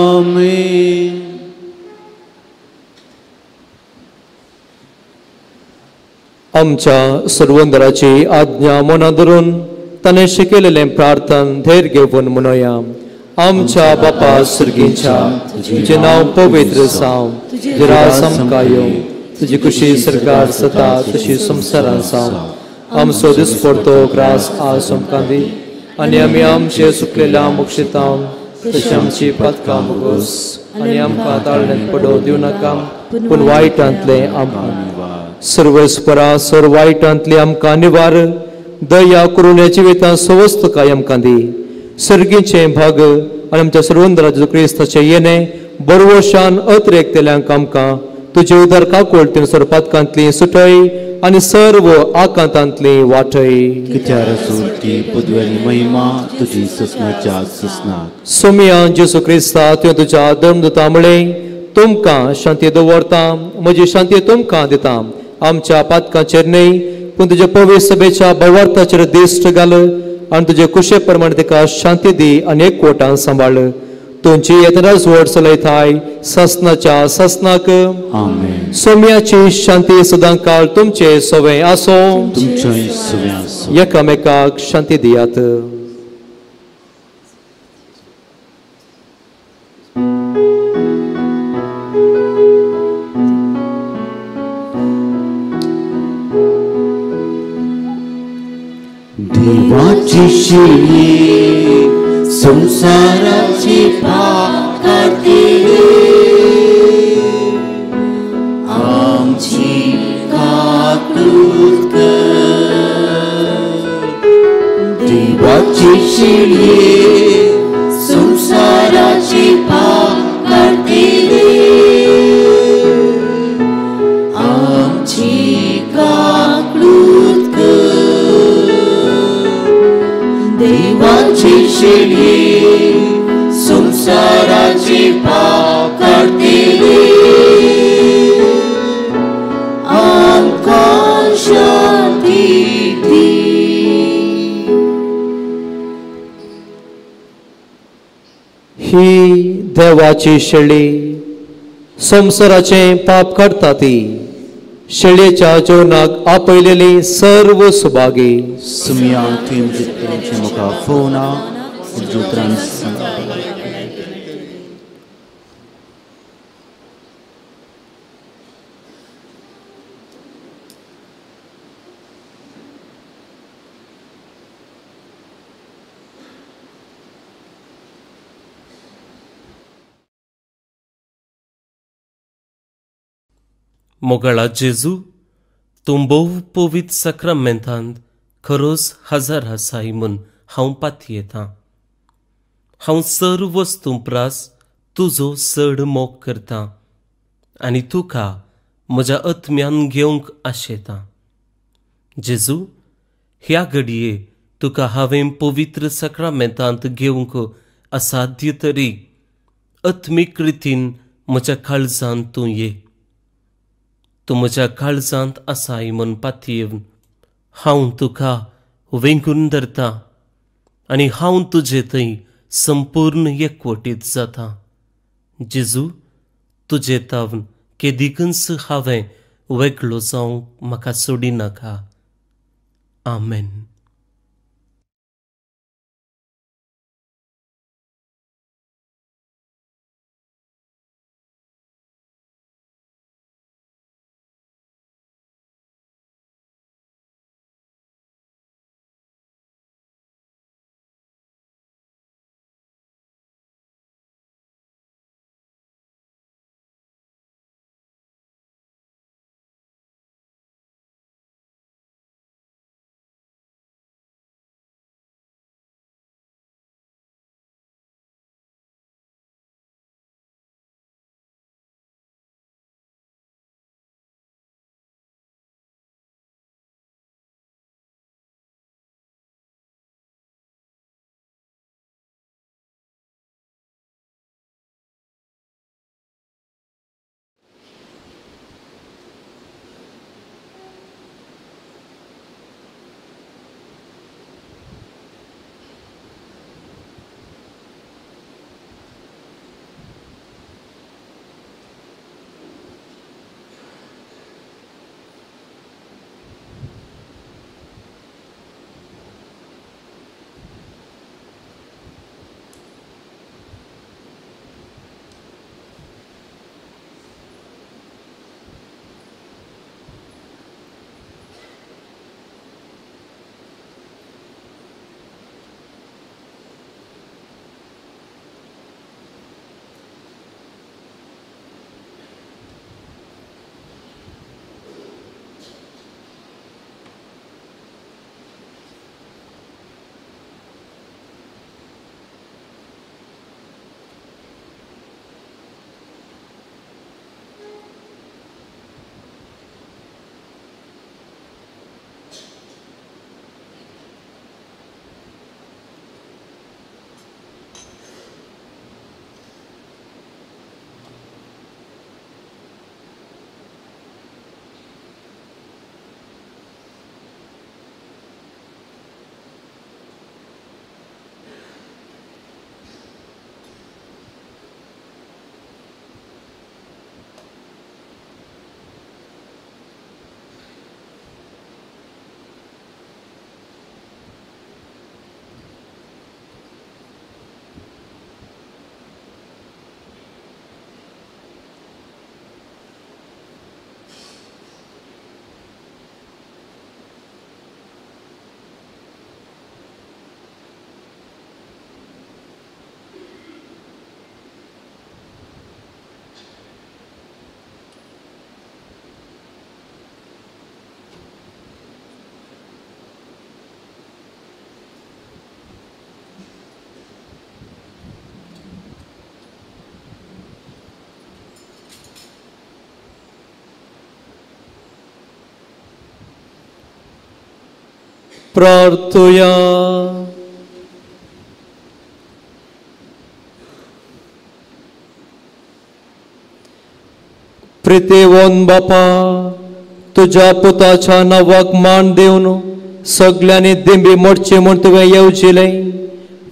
आमेन. आमच्या सर्वंदराची आज्ञा मनां धरून ताणें शिकयलेलें प्रार्थन धैर्य घेवन म्हणोया. आमच्या बापा सर्गीच्या, तुजें नांव पवित्र जावं, तुजें राज आमकां येवं, तुजी खुशी सरकार सता तशी संवसारांत जावं. आमचो दिसपडतो ग्रास आज आमकां दी आनी आमी आमचे सुकलेल्या मोक्षितां तशी आमची पातकां मुगोस आनी आमकां ताळ्यांत पडोवं दिवं नाका पूण वायटांतलें आमकां सर्वेस्परा सर्व वायटांतली आमकां निवार. दया करून ह्या जिवितांत सवस्तकाय आमकां दी. सर्गीचें भाग आनी आमच्या सर्वंदरा जेजू क्रिस्ताचें येणें बरवशान अतिरेकतेल्यांक आमकां तुजे उदार काकुळटेन सर्व पातकांतली सुटय आनी सर्व आकांतांतली वाटय. महिमा तुजी ससनाच्या ससनाक. सोमिया जेजू क्रिस्ता तुवें तुज्या धर्मदुता म्हळें तुमकां शांती दवरता, म्हजी शांती तुमकां दिता. आमच्या पातकांचेर न्हय पूण तुज्या पवित्र सभेच्या भावार्थाचेर दिश्ट घाल आनी तुजे कुशे प्रमाणे तिका शांती दी आनी एकवटान सांबाळ. तुमची येतना जोड चलयताय ससनाच्या ससनाक. सोम्याची शांती सदां काळ तुमचे सवे आसो. एकामेकाक शांती दियात. देवाची शिली संसाराची पाप काडटिली आमची काकूत कर. देवाची शिली संसाराची पाप काडटिली आमची काकूत कर. देवाची शिली संसाराची पाप काडटिली आमकां शांती दी. ही देवाची शेळी संवसाराचें पाप काडटा ती शेळयेच्या जेवणाक आपयलेली सर्व सुभागी. सुमिया तुवें मुखार फोना उतरान मोगाळा जेजू, तूं भोव पवित्र साक्रामेंतांत खरोच हजर आसाय म्हूण हांव पातयेतां. हांव सर्व वस्तूं प्रास तुजो चड मोग करतां आनी तुका म्हज्या आत्म्यान घेवंक आशेतां. जेजू, ह्या घडये तुका हांवें पवित्र साक्रामेंतांत घेवंक असाध्य तरी आत्मीक रितीन म्हज्या काळजांत तूं ये. तूं म्हज्या काळजांत आसाय म्हूण पातयेवन हांव तुका वेंगून धरतां आनी हांव तुजे थंय संपूर्ण एकवटीत जाता. जेजू, तुजे तावन केदिकूच हांवें वेगळो जावंक म्हाका सोडिनाका. आमेन. प्रार्थुया. प्रितेवन बापा, तुज्या पुताच्या नांवाक मान दिवन सगल्यांनी दिंबी मोडची म्हूण तुवें येवजिलें.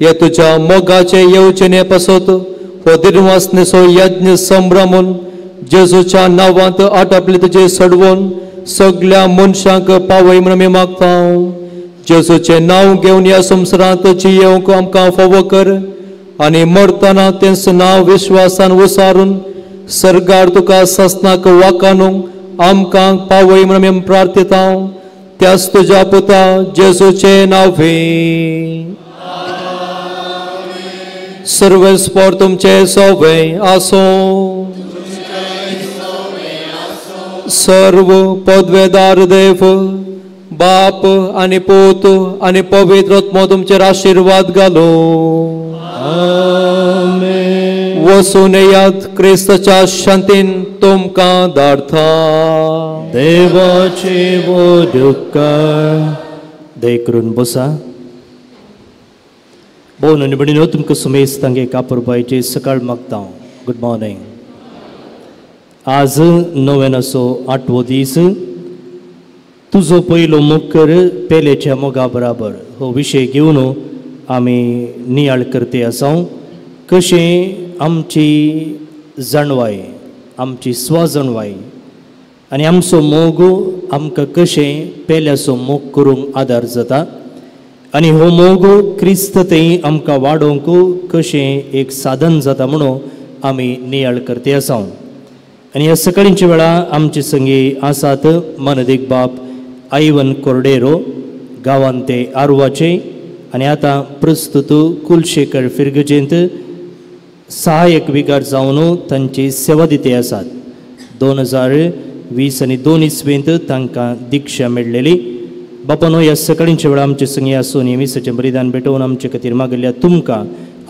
हे तुज्या मोगाचे येवजणे पासत हो दिर्वासनेचो यज्ञ संभ्रमून जेजूच्या नांवांत आटापले तुजे सडवून सगळ्या मनशांक पावय म्हूण आमी मागता. जेजूचें नांव घेवन ह्या संवसारांत जियेवंक आमकां फावो कर आनी मरतना तेंच नांव विश्वासान उसारून सर्गार तुका सासनाक वाकानू आमकां पावय म्हूण आमी प्रार्थता. त्याच तुज्या पुता जेजूचें नांवे. सर्वेस्पर तुमचे सोवे आसूं. सर्व पदवेदार देव बाप आनी पूत आनी पवित्र आत्मो तुमचेर आशिर्वाद घालो. वसून येयात क्रिस्ताच्या शांतीन तुमकां धाडता. देवाचे वोडकार दय करून बसा. भोव आनी भयणीनो, तुमकां सुमेस्त तांगे कापुरबायचे सकाळ मागता. Good morning. आज नोवेनाचो आठवो दीस. तुजो पयलो मोग कर पेलेच्या मोगा बराबर हो विशय घेवन आमी नियाळ करते आसा. कशें आमची जाणवाय, आमची स्वजाणवाय आनी आमचो मोग आमकां कशें पेल्याचो मोग करूंक आदार जाता आनी हो मोग क्रिस्त थंय आमकां वाडोवंक कशें एक साधन जाता म्हणून आमी नियाळ करते आसा. आनी ह्या सकाळींच्या वेळा आमचे संगी आसात मनदीक बाप आयवन कोर्डेरो, गांवांत ते आरवाचे आनी आतां प्रस्तुत कुलशेखर फिरगजेंत सहायक विगार जावन तांची सेवा दिते आसात. 2020 आनी 2 इस्वेंत तांकां दिक्षा मेळ्ळेली. बापानो, ह्या सकाळींच्या वेळा आमचे संगी आसून हे मिसाचें बलिदान भेटोवन आमचे खातीर मागिल्ल्या तुमकां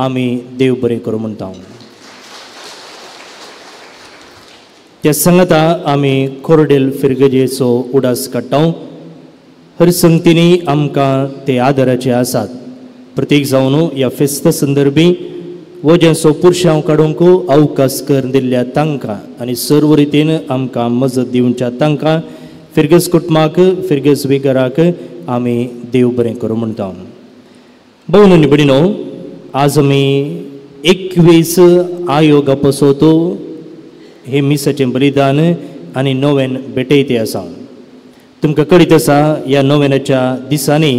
आमी देव बरें करूं म्हणटा. त्या सांगता आमी कोरडेल फिरगजेचो उडास काडटा. हर संगतींनी आमकां ते आदाराचे आसात. प्रत्येक जावन ह्या फेस्ता संदर्भी वजेंचो पुरशांव काडूंक अवकाश कर दिल्ल्या तांकां आनी सर्व रितीन आमकां मजत दिवच्या तांकां फिरगज कुटुंबाक, फिरगज विगराक आमी देव बरें करूं म्हणटा. भोव आनी भयणीनो, आज आमी 21 आयोगा पसोतो हे मिसाचें बलिदान आनी नोवेन भेटयते आसा. तुमकां कळीत आसा ह्या नोवेनाच्या दिसांनी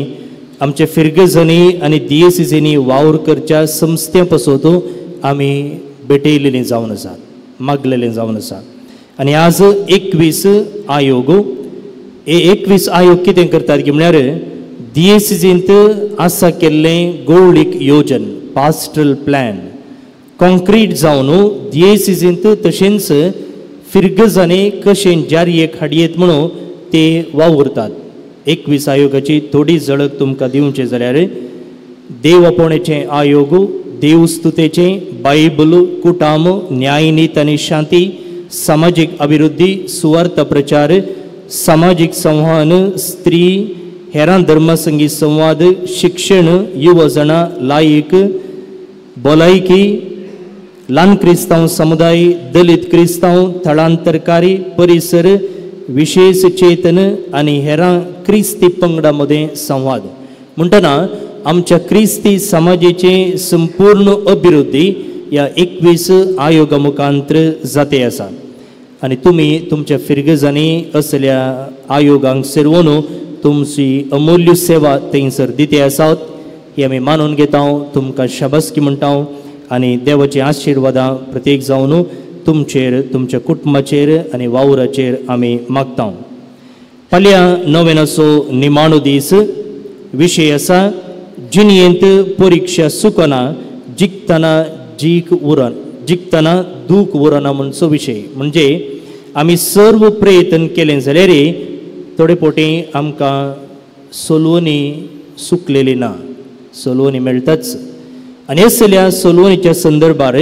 आमच्या फिरगजांनी आनी दियेसिजींनी वावर करच्या संस्थ्यां पसोत आमी भेटयलेलीं जावन आसात, मागलेलें जावन आसा. आनी आज 21 आयोग, हे 21 आयोग कितें करतात की म्हळ्यार दियेसिजींत आसा केल्लें गौळीक योजन, पास्टरल प्लॅन कॉन्क्रीट जावन दियेसिजींत तशेंच फिरगजांनी कशें जारयेक हाडयेत म्हणून ते वावुरतात. 21 आयोगाची थोडी झळक तुमकां दिवचें जाल्यार देव आपोवण्याचें आयोग, देवस्तुतेचें, बायबल, कुटाम, न्यायनीत आनी शांती, सामाजीक अभिवृद्धी, सुवार्थ प्रचार, सामाजीक संवहन, स्त्री, हेरां धर्मासंगी संवाद, शिक्षण, युवजणां, लायक, भलायकी, ल्हान क्रिस्तांव समुदाय, दलित क्रिस्तांव, थळांतरकारी, परिसर, विशेष चेतन आनी हेरां क्रिस्ती पंगडा मदें संवाद. म्हणटना आमच्या क्रिस्ती समाजेची संपूर्ण अभिवृद्धी ह्या 21 आयोगा मुखांत्र जाते आसा. आनी तुमी तुमच्या फिरगजांनी असल्या आयोगांक सेरवून तुमची अमूल्य सेवा थंयसर दिते आसात ही आमी मानून घेता. तुमकां शाबासकी म्हणटा आनी देवाची आशिर्वादां प्रत्येक जावन तुमचेर, तुमच्या कुटुंबाचेर आनी वावराचेर आमी मागता. फाल्यां नोवेनाचो निमाणो दीस. विशय आसा जिणयेंत परिक्षा चुकना, जिखतना जीक उरना, जिखतना दूख उरना म्हणचो विशय. म्हणजे आमी सर्व प्रयत्न केलें जाल्यार थोडे फावटी आमकां सोलवणी सुकलेली ना, सोलवणी मेळटाच. आनी असल्या सोलवणीच्या संदर्भार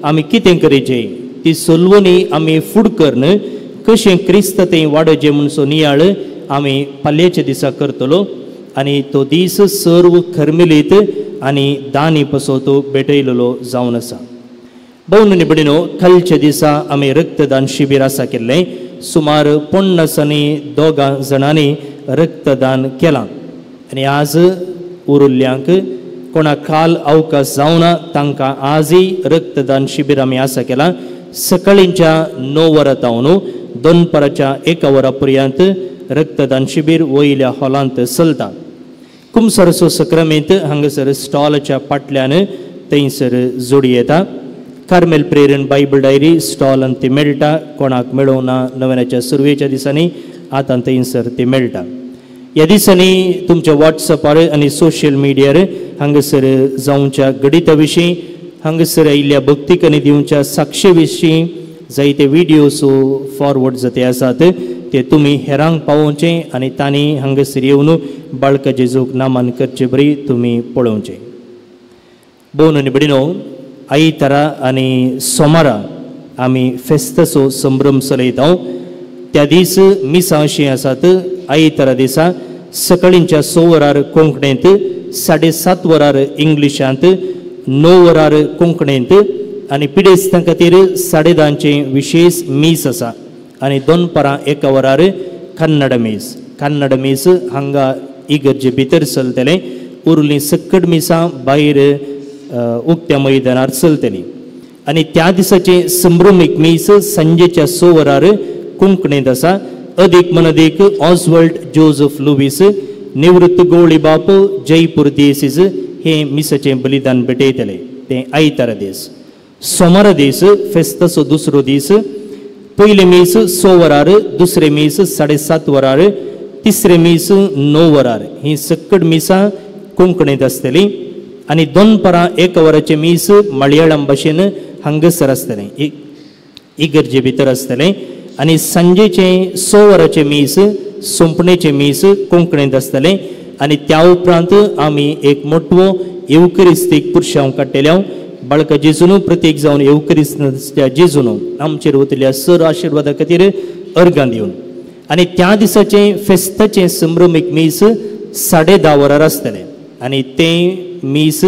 आमी कितें करचें, ती सोलवणी आमी फुड करून कशें क्रिस्त थंय वाडोवचें म्हणचो नियाळ आमी फाल्यांच्या दिसा करतलो. आनी तो दीस सर्व खरमिलीत आनी दानी पसो तो भेटयलेलो जावन आसा. भोव आनी भयणीनो, कालच्या दिसा आमी रक्तदान शिबीर आसा केल्लें. सुमार 50 आनी 2 जाणांनी रक्तदान केलां आनी आज उरुल्ल्यांक कोणाक काल अवकाश जावना तांकां आजय रक्तदान शिबीर आमी आसा केलां. सकाळींच्या 9 वरां तावन दनपाराच्या 1 वरा पर्यंत रक्तदान शिबीर वयल्या हॉलांत चलता. कुमसारचो सक्रामेंत हांगासर स्टॉलाच्या पाटल्यान थंयसर जोडी येता. कार्मेल प्रेरण बायबल डायरी स्टॉलान ती मेळटा. कोणाक मेळोवंक ना नव्याच्या सुरवेच्या दिसांनी आतां थंयसर ती मेळटा. ह्या दिसांनी तुमच्या वॉट्सअपार आनी सोशल मिडियार हांगासर जावच्या गणिता विशीं, हांगासर आयिल्ल्या भक्तिकांनी दिवच्या साक्षे विशीं जायते विडियोज फॉरवर्ड जाते आसात. ते तुमी हेरांक पावोवचे आनी तांणी हांगासर येवन बाळका जेजूक नामान करचे बरी तुमी पळोवचे. भोवन आनी भयणीनो, आयतारा आनी सोमारा आमी फेस्ताचो संभ्रम चलयता. त्या दीस मिसां अशीं आसात. आयतारा दिसा सकाळींच्या 6 वरार कोंकणींत, 7:30 वरार इंग्लिशांत, 9 वरार कोंकणींत आनी पिडेस्तां खातीर 10:30 विशेष मीस आसा आनी दनपारां 1 वरार कन्नड मीस. कन्नड मीस हांगा इगर्जे भितर चलतलें. उरलीं सकट मिसां भायर उक्त्या मैदानार चलतली. आनी त्या दिसाचें संभ्रमीक मीस सांजेच्या 6 वरार कोंकणींत आसा. अदीक मनदीक ऑजवर्ल्ड जोजफ लुवीस, निवृत्त गोवळी बाप, जयपूर दियेसीस हे मिसाचें बलिदान भेटयतले. तें आयतारा दीस. सोमारा दीस फेस्ताचो दुसरो दीस. पयलें मीस 6 वरार, दुसरें मीस 7:30 वरार, तिसरें मीस 9 वरार. ही सकट मिसां कोंकणींत आसतली आनी दनपारां 1 वराचें मीस मलयाळम भाशेन हांगासर आसतलें, इगर्जे भितर आसतलें. आनी सांजेचें 6 वराचें मीस, सोंपणेचें मीस कोंकणींत आसतलें. आनी त्या उपरांत आमी एक मोटवो येवकरिस्तीक पुरशांव काडटले. बाळका जेजून प्रतीक जावन येवकरिस्त्या जेजून आमचेर वतल्या सर आशिर्वादा खातीर अर्गां दिवन. आनी त्या दिसाचें फेस्ताचें संभ्रमीक मीस 10:30 वरार आसतलें आनी तें मीस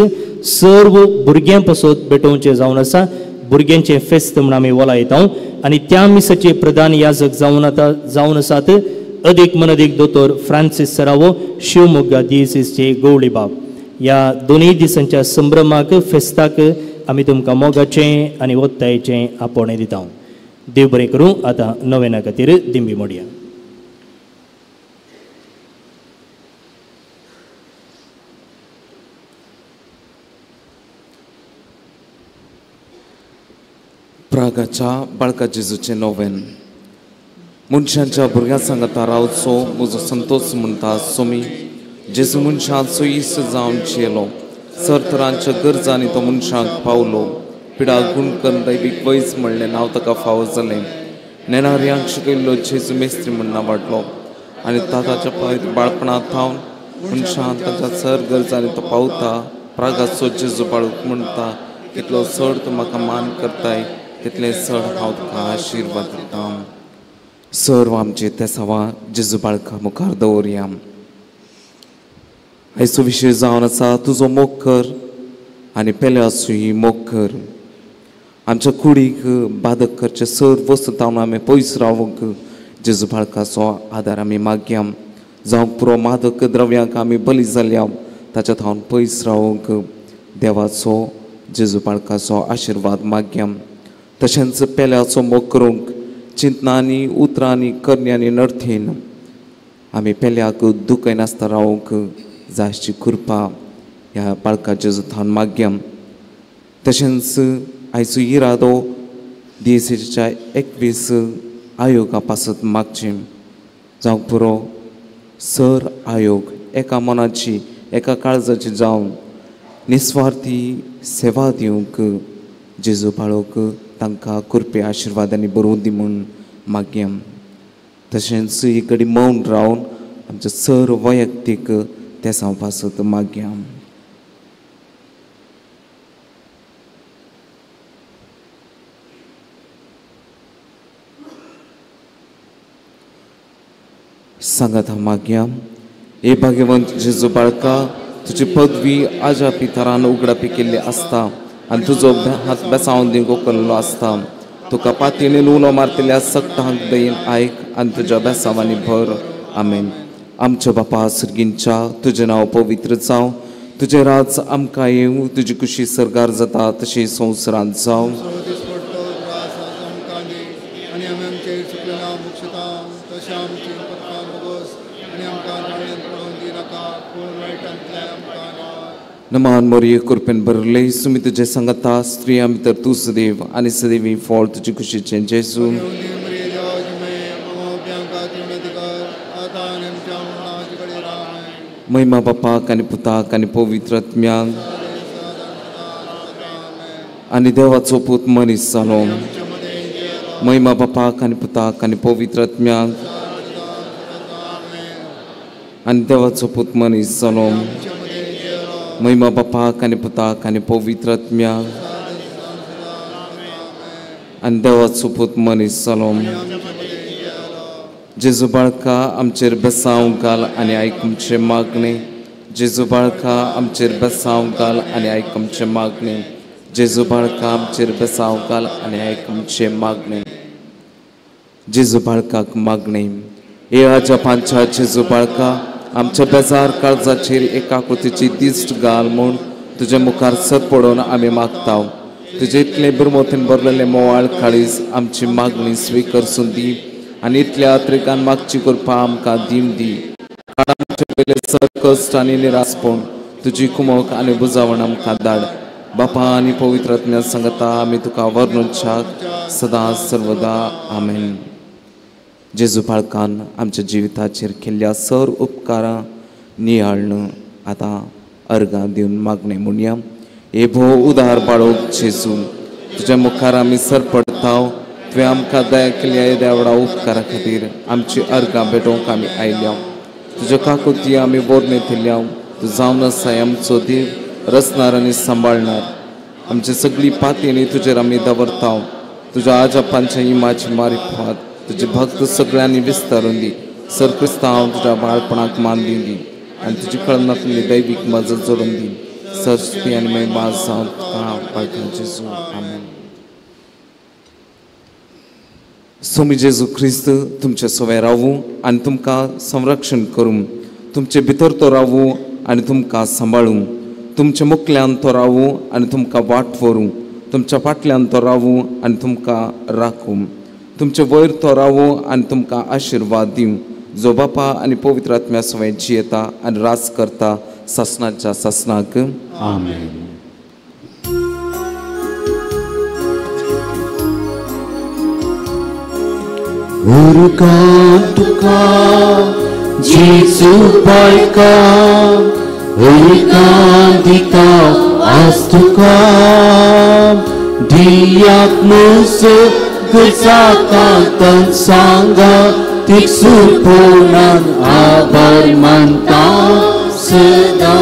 सर्व भुरग्यां पासत भेटोवचें जावन आसा. भुरग्यांचें फेस्त म्हूण आमी वलायता. आनी त्या मिसाचे प्रधान याजक जावन आतां जावन आसात अदीक मनदीक दोतोर फ्रांसीस सरावो, शिवमोग्गा दियेसीसचे गवळी बाब. ह्या दोनूय दिसांच्या संभ्रमाक फेस्ताक आमी तुमकां मोगाचें आनी ओत्तायेचें आपोवणें दिता. देव बरें करूं. आतां नवेना खातीर दिंबी मोडया. प्रागाच्या बाळका जेजूचें नोवेन. मनशांच्या भुरग्यां सांगता रावचो म्हजो संतोष म्हणटा सोमी. जेजू मनशांचो इश्ट जावन जियेलो. सरतरांच्या गरजांनी तो मनशांक पावलो. पिडा गुण करून दैवीक वैज म्हणलें नांव ताका फावो जालें. नेणार्यांक शिकयल्लो जेजू मेस्त्री म्हण नांव वाडलो आनी ताच्या बाळपणांत थावन मनशां ताच्या सर गरजांनी तो पावता. प्रागाचो जेजू बाळूक म्हणटा, कितलो चड तूं म्हाका मान करताय तितलें चड हांव तुका आशिर्वाद दिता. सर्व आमचे तेसांवां जेजू बाळका मुखार दवरया. आयचो विशय जावन आसा तुजो मोग कर आनी पेल्याचोय मोग कर. आमच्या कुडीक बादक करचे सर वस्तू तावन आमी पयस रावंक जेजू बाळकाचो आदार आमी मागया. जावंक पुरो मादक द्रव्यांक आमी बली जाल्या ताच्या थावन पयस रावंक देवाचो जेजू बाळकाचो आशिर्वाद मागया. तशेंच पेल्याचो मोग करूंक चिंतनांनी, उतरांनी, करण्यांनी, नर्थेन आमी पेल्याक दुखयनासतना रावंक जायची कृपा ह्या बाळका जेजू थावन मागया. तशेंच आयचो इरादो दियेसीच्या 21 आयोगा पासत मागचें. जावंक पुरो सर आयोग एका मनाची एका काळजाची जावन निस्वार्थी सेवा दिवंक जेजू बाळक तांकां कृपे आशिर्वादांनी बरोवन दी म्हूण मागया. तशेंच ही घडी मौन रावन आमच्या सर वैयक्तीक तेसांव पासत मागया. सांगात मागया. हे भाग्यवंत जेजू बाळका, तुजी पदवी आजा पितरान उगडापी केल्ली आसता आनी तुजो हात बेसावन दिवंक केल्लो आसता. तुका पातयेन उलो मारतल्या सक्तांक दयेन आयक आनी तुज्या बेसावांनी भर. आमेन. आमच्या बापा सर्गींच्या, तुजें नांव पवित्र जावं, तुजें राज आमकां येवं, तुजी कुशी सरकार जाता तशी संवसारांत जावं. आनी आमी आमचेर चुकलेल्या मुक्षता तशें आमची पत्ता बोगोस आनी आमकां ताळ्यान पडोवन दिनाका पूण वायटांतल्यान आमकां. नमान मोरये कृपेन भरले सुमी तुजे सांगता स्त्रियां भितर तूं सदैव आनी सदैवी फळ तुजे कुशीचें जेजू. महिमा बापाक आनी पुताक आनी पवित्र आत्म्याक आनी देवाचो पूत मनीस जालो. महिमा बापाक आनी पुताक आनी पवित्र आत्म्याक आनी देवाचो पूत मनीस जालो. महिमा बापाक आनी पुताक आनी पवित्र आत्म्याक आनी देवाचो पूत मनीस जालो. जेजू बाळका आमचेर बेसांव घाल आनी आयक आमचें मागणें. जेजू बाळका आमचेर बेसांव घाल आनी आयक आमचें मागणें. जेजू बाळका आमचेर बेसांव घाल आनी आयक आमचें मागणें. जेजू बाळकाक मागणें. हे अजापांच्या जेजू बाळका आमच्या बेजार काळजाचेर एकाकृतीची दिश्ट घाल म्हूण तुजे मुखार सर पडोवन आमी मागता. तुजे इतलें बिरमोतीन भरलेलें मोवाळ काळीज आमची मागणी स्विकारसून दी आनी इतल्या अत्रेकान मागची करपा आमकां दीम दी. आमचे पयले सर कश्ट आनी निरासपण तुजी कुमक आनी बुजावण आमकां धाड. बापा आनी पवित्र आत्म्या सांगता आमी तुका वर्णूच्याक सदां सर्वदा. आमेन. जेजू बाळकान आमच्या जिविताचेर केल्ल्या सर उपकारां नियाळ्ण आतां अर्गां दिवन मागणें म्हणया. हे भोव उदार बाळोक जेजू तुज्या मुखार आमी सर पडता. तुवें आमकां दया केल्या येद्या व्हडा उपकारा खातीर आमची अर्गां भेटोवंक आमी आयल्या. तुज्या काकुती आमी वर्णेत दिल्या. तूं जावन आसाय आमचो देव रचणार आनी सांबाळणार. आमची सगळी पातयेणी तुजेर आमी दवरता. तुज्या आजापांच्या इमाची मारिफात तुजे भक्त सगळ्यांनी विस्तारून दी. सर क्रिस्तांव तुज्या बाळपणाक मान दिवन दी आनी तुजी कळनातली दैवीक मजत जोडून दी. सरस्वती आनी महिमा जावन तुका बाळका जेजू. आमेन. स्वामी जेजू ख्रिस्त तुमचे सवें रावूं आनी तुमकां संरक्षण करूं. तुमचे भितर तो रावूं आनी तुमकां सांबाळूं. तुमच्या मुखल्यान तो रावूं आनी तुमकां वाट व्हरूं. तुमच्या फाटल्यान तो रावूं आनी तुमकां राखूं. तुमचे वयर तो रावूं आनी तुमकां आशिर्वाद दिवं. जो बापा आनी पवित्र आत्म्या सवें जियेता आनी राज करता सासणाच्या सासणाक. आमेन. उर्का तुका जेजू बाळका उर्का दिता आज तुका दियाक गजाकांतन सांगा तिकसूरपणान आभार मानता सदा.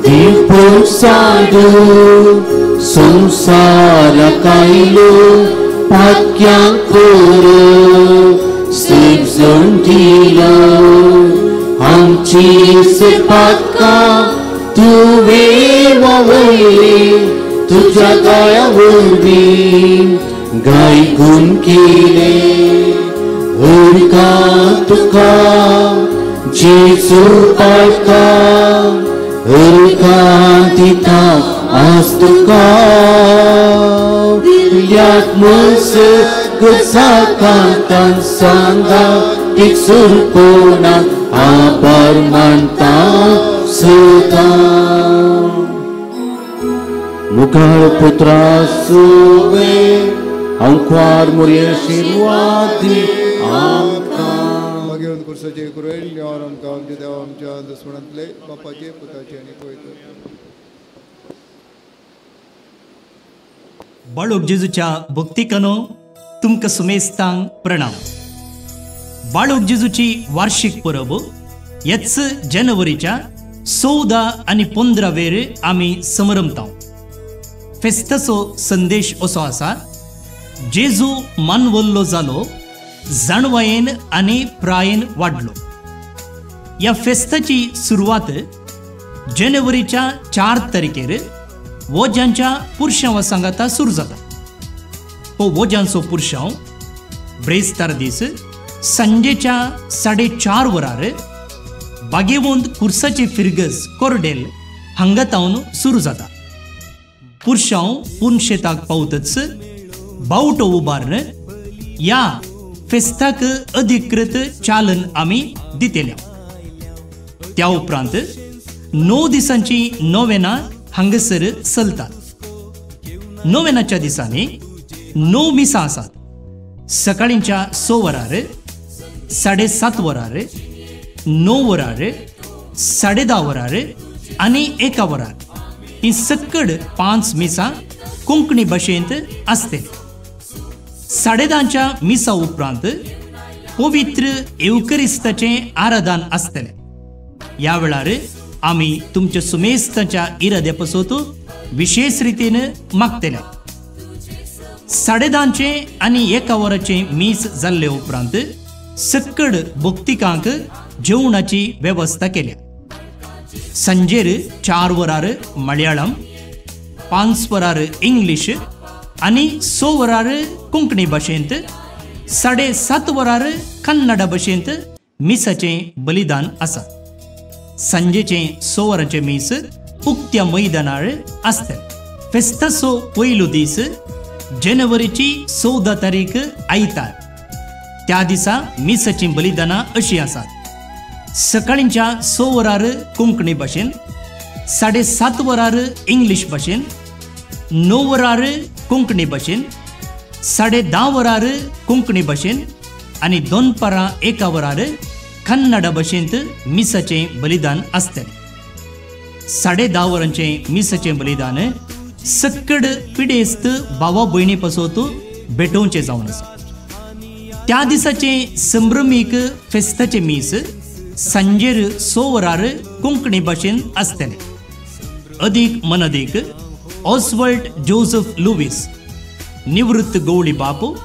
दीपून साधू संवसाराक आयलो पाक्यांक पुरो सृजण दिलो. आमची पातकां तुवें वळयली तुज्या गळ्या वरवीं गायकून केले. उर्का तुका जेजू बाळका उर्का दिता आज तुका दिल्याक मस गजाकांतन सांगा तिकसूरपणान आभार मानता सदा. मुखार पुत्रा सुवे अंकुआर मोरये आशीर्वाद दी आमकां. मागीर कुर्साचे कुरेल निवार आमकां आमच्या देवा आमच्या दुस्मणांतले बापाचे पुताचे आनी पवित्र. बाळोक जेजूच्या भक्तिकनो तुमकां सुमेस्तांक प्रणाम. बाळोक जेजूची वार्षिक परब हेच जानेवारीच्या 14 आनी 15 वेर आमी समरमता. फेस्ताचो संदेश असो आसा, जेजू मानवल्लो जालो, जाणवायेन आनी प्रायेन वाडलो. ह्या फेस्ताची सुरवात जानेवारीच्या 4 तारखेर वोज्यांच्या पुरशांवा सांगाता सुरू जाता. हो वोज्यांचो पुरशांव ब्रेस्तार दीस सांजेच्या 4:30 वरार बागेवंत कुर्साची फिरगज कोरडेल हांगा तावन सुरू जाता. पुरशांव पुनशेताक पावतच बावटो उबारून ह्या फेस्ताक अधिकृत चालन आमी दितले. त्या उपरांत 9 दिसांची नोवेना हांगासर चलतात. नोवेनाच्या दिसांनी 9 मिसां आसात. सकाळींच्या 6 वरार, 7:30 वरार, 9 वरार, 10:30 वरार आनी 1 वरार ही सक्कड 5 मिसां कोंकणी भाशेंत आसतली. 10:30च्या मिसा उपरांत पवित्र येवकरिस्ताचें आराधन आसतलें. ह्या वेळार आमी तुमच्या सुमेस्ताच्या इराद्या पासत विशेष रितीन मागतले. 10:30चें आनी 1 वराचें मीस जाल्ले उपरांत सक्कड भक्तिकांक जेवणाची वेवस्था केल्या. सांजेर 4 वरार मलयाळम, 5 वरार इंग्लीश आनी 6 वरार कोंकणी भाशेंत, 7:30 वरार कन्नड भाशेंत मिसाचें बलिदान आसा. सांजेचें 6 वरांचें मीस उक्त्या मैदानार आसतलें. फेस्ताचो पयलो दीस जानेवारीची 14 तारीख आयतार. त्या दिसा मिसाचीं बलिदानां अशीं आसात. सकाळींच्या 6 वरार कोंकणी भाशेन, 7:30 वरार इंग्लीश भाशेन, 9 वरार कोंकणी भाशेन, 10:30 वरार कोंकणी भाशेन आनी दनपारां 1 वरार कन्नड भाशेंत मिसाचें बलिदान आसतलें. 10:30 वरांचें मिसाचें बलिदान सक्कड पिडेस्त भावा भयणी पासत भेटोवचें जावन आसा. त्या दिसाचें संभ्रमीक फेस्ताचें मीस सांजेर 6 वरार कोंकणी भाशेन आसतलें. अदीक मनदीक ऑस्वल्ड जोसेफ लुवीस, निवृत्त गवळी बापू,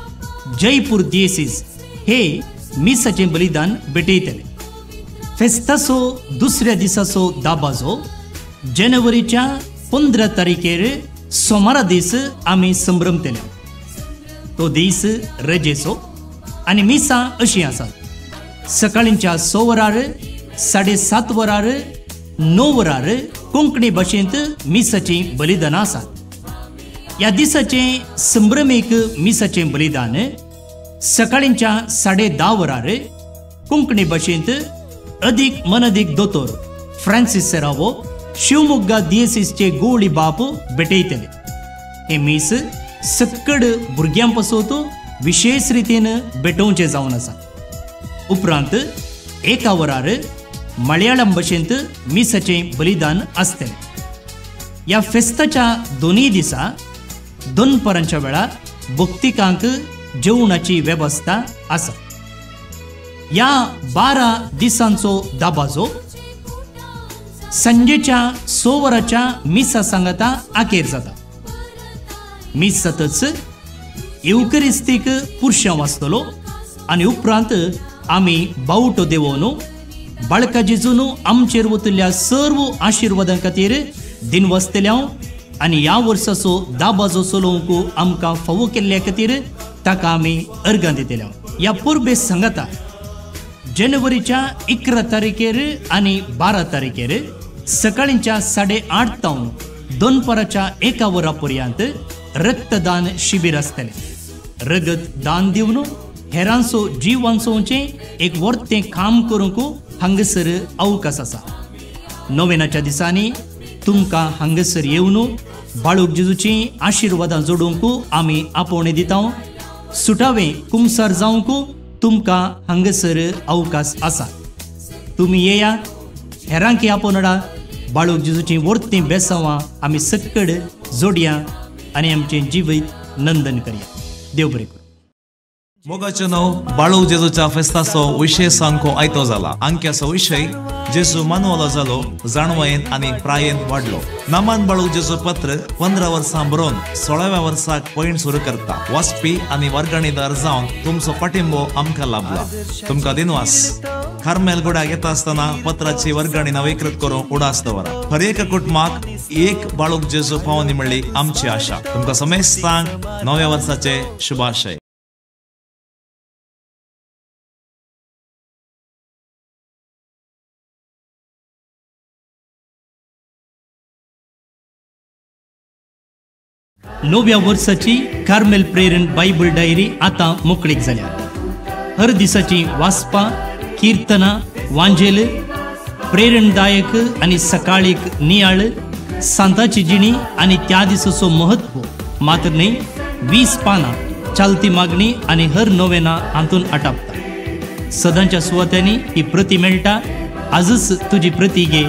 जयपूर दियेसीस हे मिसाचें बलिदान भेटयतले. फेस्ताचो दुसऱ्या दिसाचो दाबाजो जानेवारीच्या 15 तारखेर सोमारा दीस आमी संभ्रमतले. तो दीस रजेचो आनी मिसां अशीं आसात. सकाळींच्या 6 वरार, 7:30 वरार, 9 वरार कोंकणी भाशेंत मिसाचीं बलिदानां आसात. ह्या दिसाचें संभ्रमीक मिसाचें बलिदान सकाळींच्या 10:30 वरार कोंकणी भाशेंत अदीक मनदीक दोतोर फ्रांसीस सेरावो, शिवमोग्गा दियेसीसचे गोवळी बाप भेटयतले. हें मीस सक्कड भुरग्यां पासत विशेष रितीन भेटोवचें जावन आसा. उपरांत 1 वरार मलयाळम भाशेंत मिसाचें बलिदान आसतलें. ह्या फेस्ताच्या दोनूय दिसा दनपारांच्या वेळार भक्तिकांक जेवणाची वेवस्था आसा. ह्या 12 दिसांचो दाबाजो सांजेच्या 6 वरांच्या मिसा सांगाता आखेर जाता. मीस जातच येवकरिस्तीक पुरशां वाचतलो आनी उपरांत आमी बावटो देवोवन बाळका जेजून आमचेर वतल्या सर्व आशिर्वादां खातीर दिनवासतले आनी ह्या वर्साचो दाबाजो चलोवंक आमकां फावो केल्ल्या खातीर ताका आमी अर्गां दितले. ह्या परबे सांगाता जानेवारीच्या 11 तारखेर आनी 12 तारखेर सकाळींच्या 8:30 तावन दनपाराच्या 1 वरा पर्यंत रक्तदान शिबीर आसतलें. रगत दान दिवन हेरांचो जीव वांचोवचें एक वर्तें काम करूंक हांगासर अवकाश आसा. नोवेनाच्या दिसांनी तुमकां हांगासर येवन बाळूक जेजूचीं आशिर्वादां जोडूंक आमी आपोवणें दिता. सुटावें कुमसार जावंक तुमकां हांगासर अवकाश आसा. तुमी येया, हेरांकी आपोवणां, बाळूक जेजूचीं वर्तीं बेसांवां आमी सक्कड जोडया आनी आमचें जिवीत नंदन करया. देव बरें करूं. मोगाचें नांव बाळू जेजूच्या फेस्ताचो विशेष अंको आयतो जाला. अंक्याचो विशय जेजू मानवलो जालो, जाणवयेन आनी प्रायेन वाडलो. नामान बाळू जेजू पत्र 15 वर्सां बरोवन 16व्या वर्साक पयण सुरू करता. वाचपी आनी वर्गणीदार जावन तुमचो पाठिंबो आमकां लाभला. तुमकां दिनवास. कार्मेल गुडाक येता आसतना पत्राची वर्गणी नवीकृत करूंक उडास दवरा. हर एका कुटुंबाक एक बाळूक जेजू पावनी म्हणली आमची आशा. तुमकां समेस्तांक नव्या वर्साचे शुभाशय. नव्या वर्साची कार्मेल प्रेरण बायबल डायरी आतां मोकळीक जाल्या. हर दिसाची वाचपां, किर्तनां, वांजेल, प्रेरणदायक आनी सकाळीक नियाळ, सांताची जिणी आनी त्या दिसाचो महत्व मात्र न्हय 20 पानां चालती मागणी आनी हर नोवेना हातून आटापता. सदांच्या सुवात्यांनी ही प्रती मेळटा. आजच तुजी प्रती घे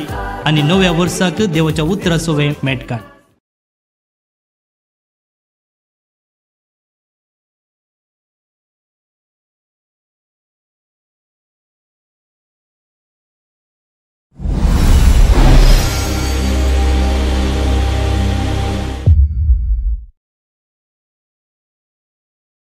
आनी नव्या वर्साक देवाच्या उतराचो मेट काड.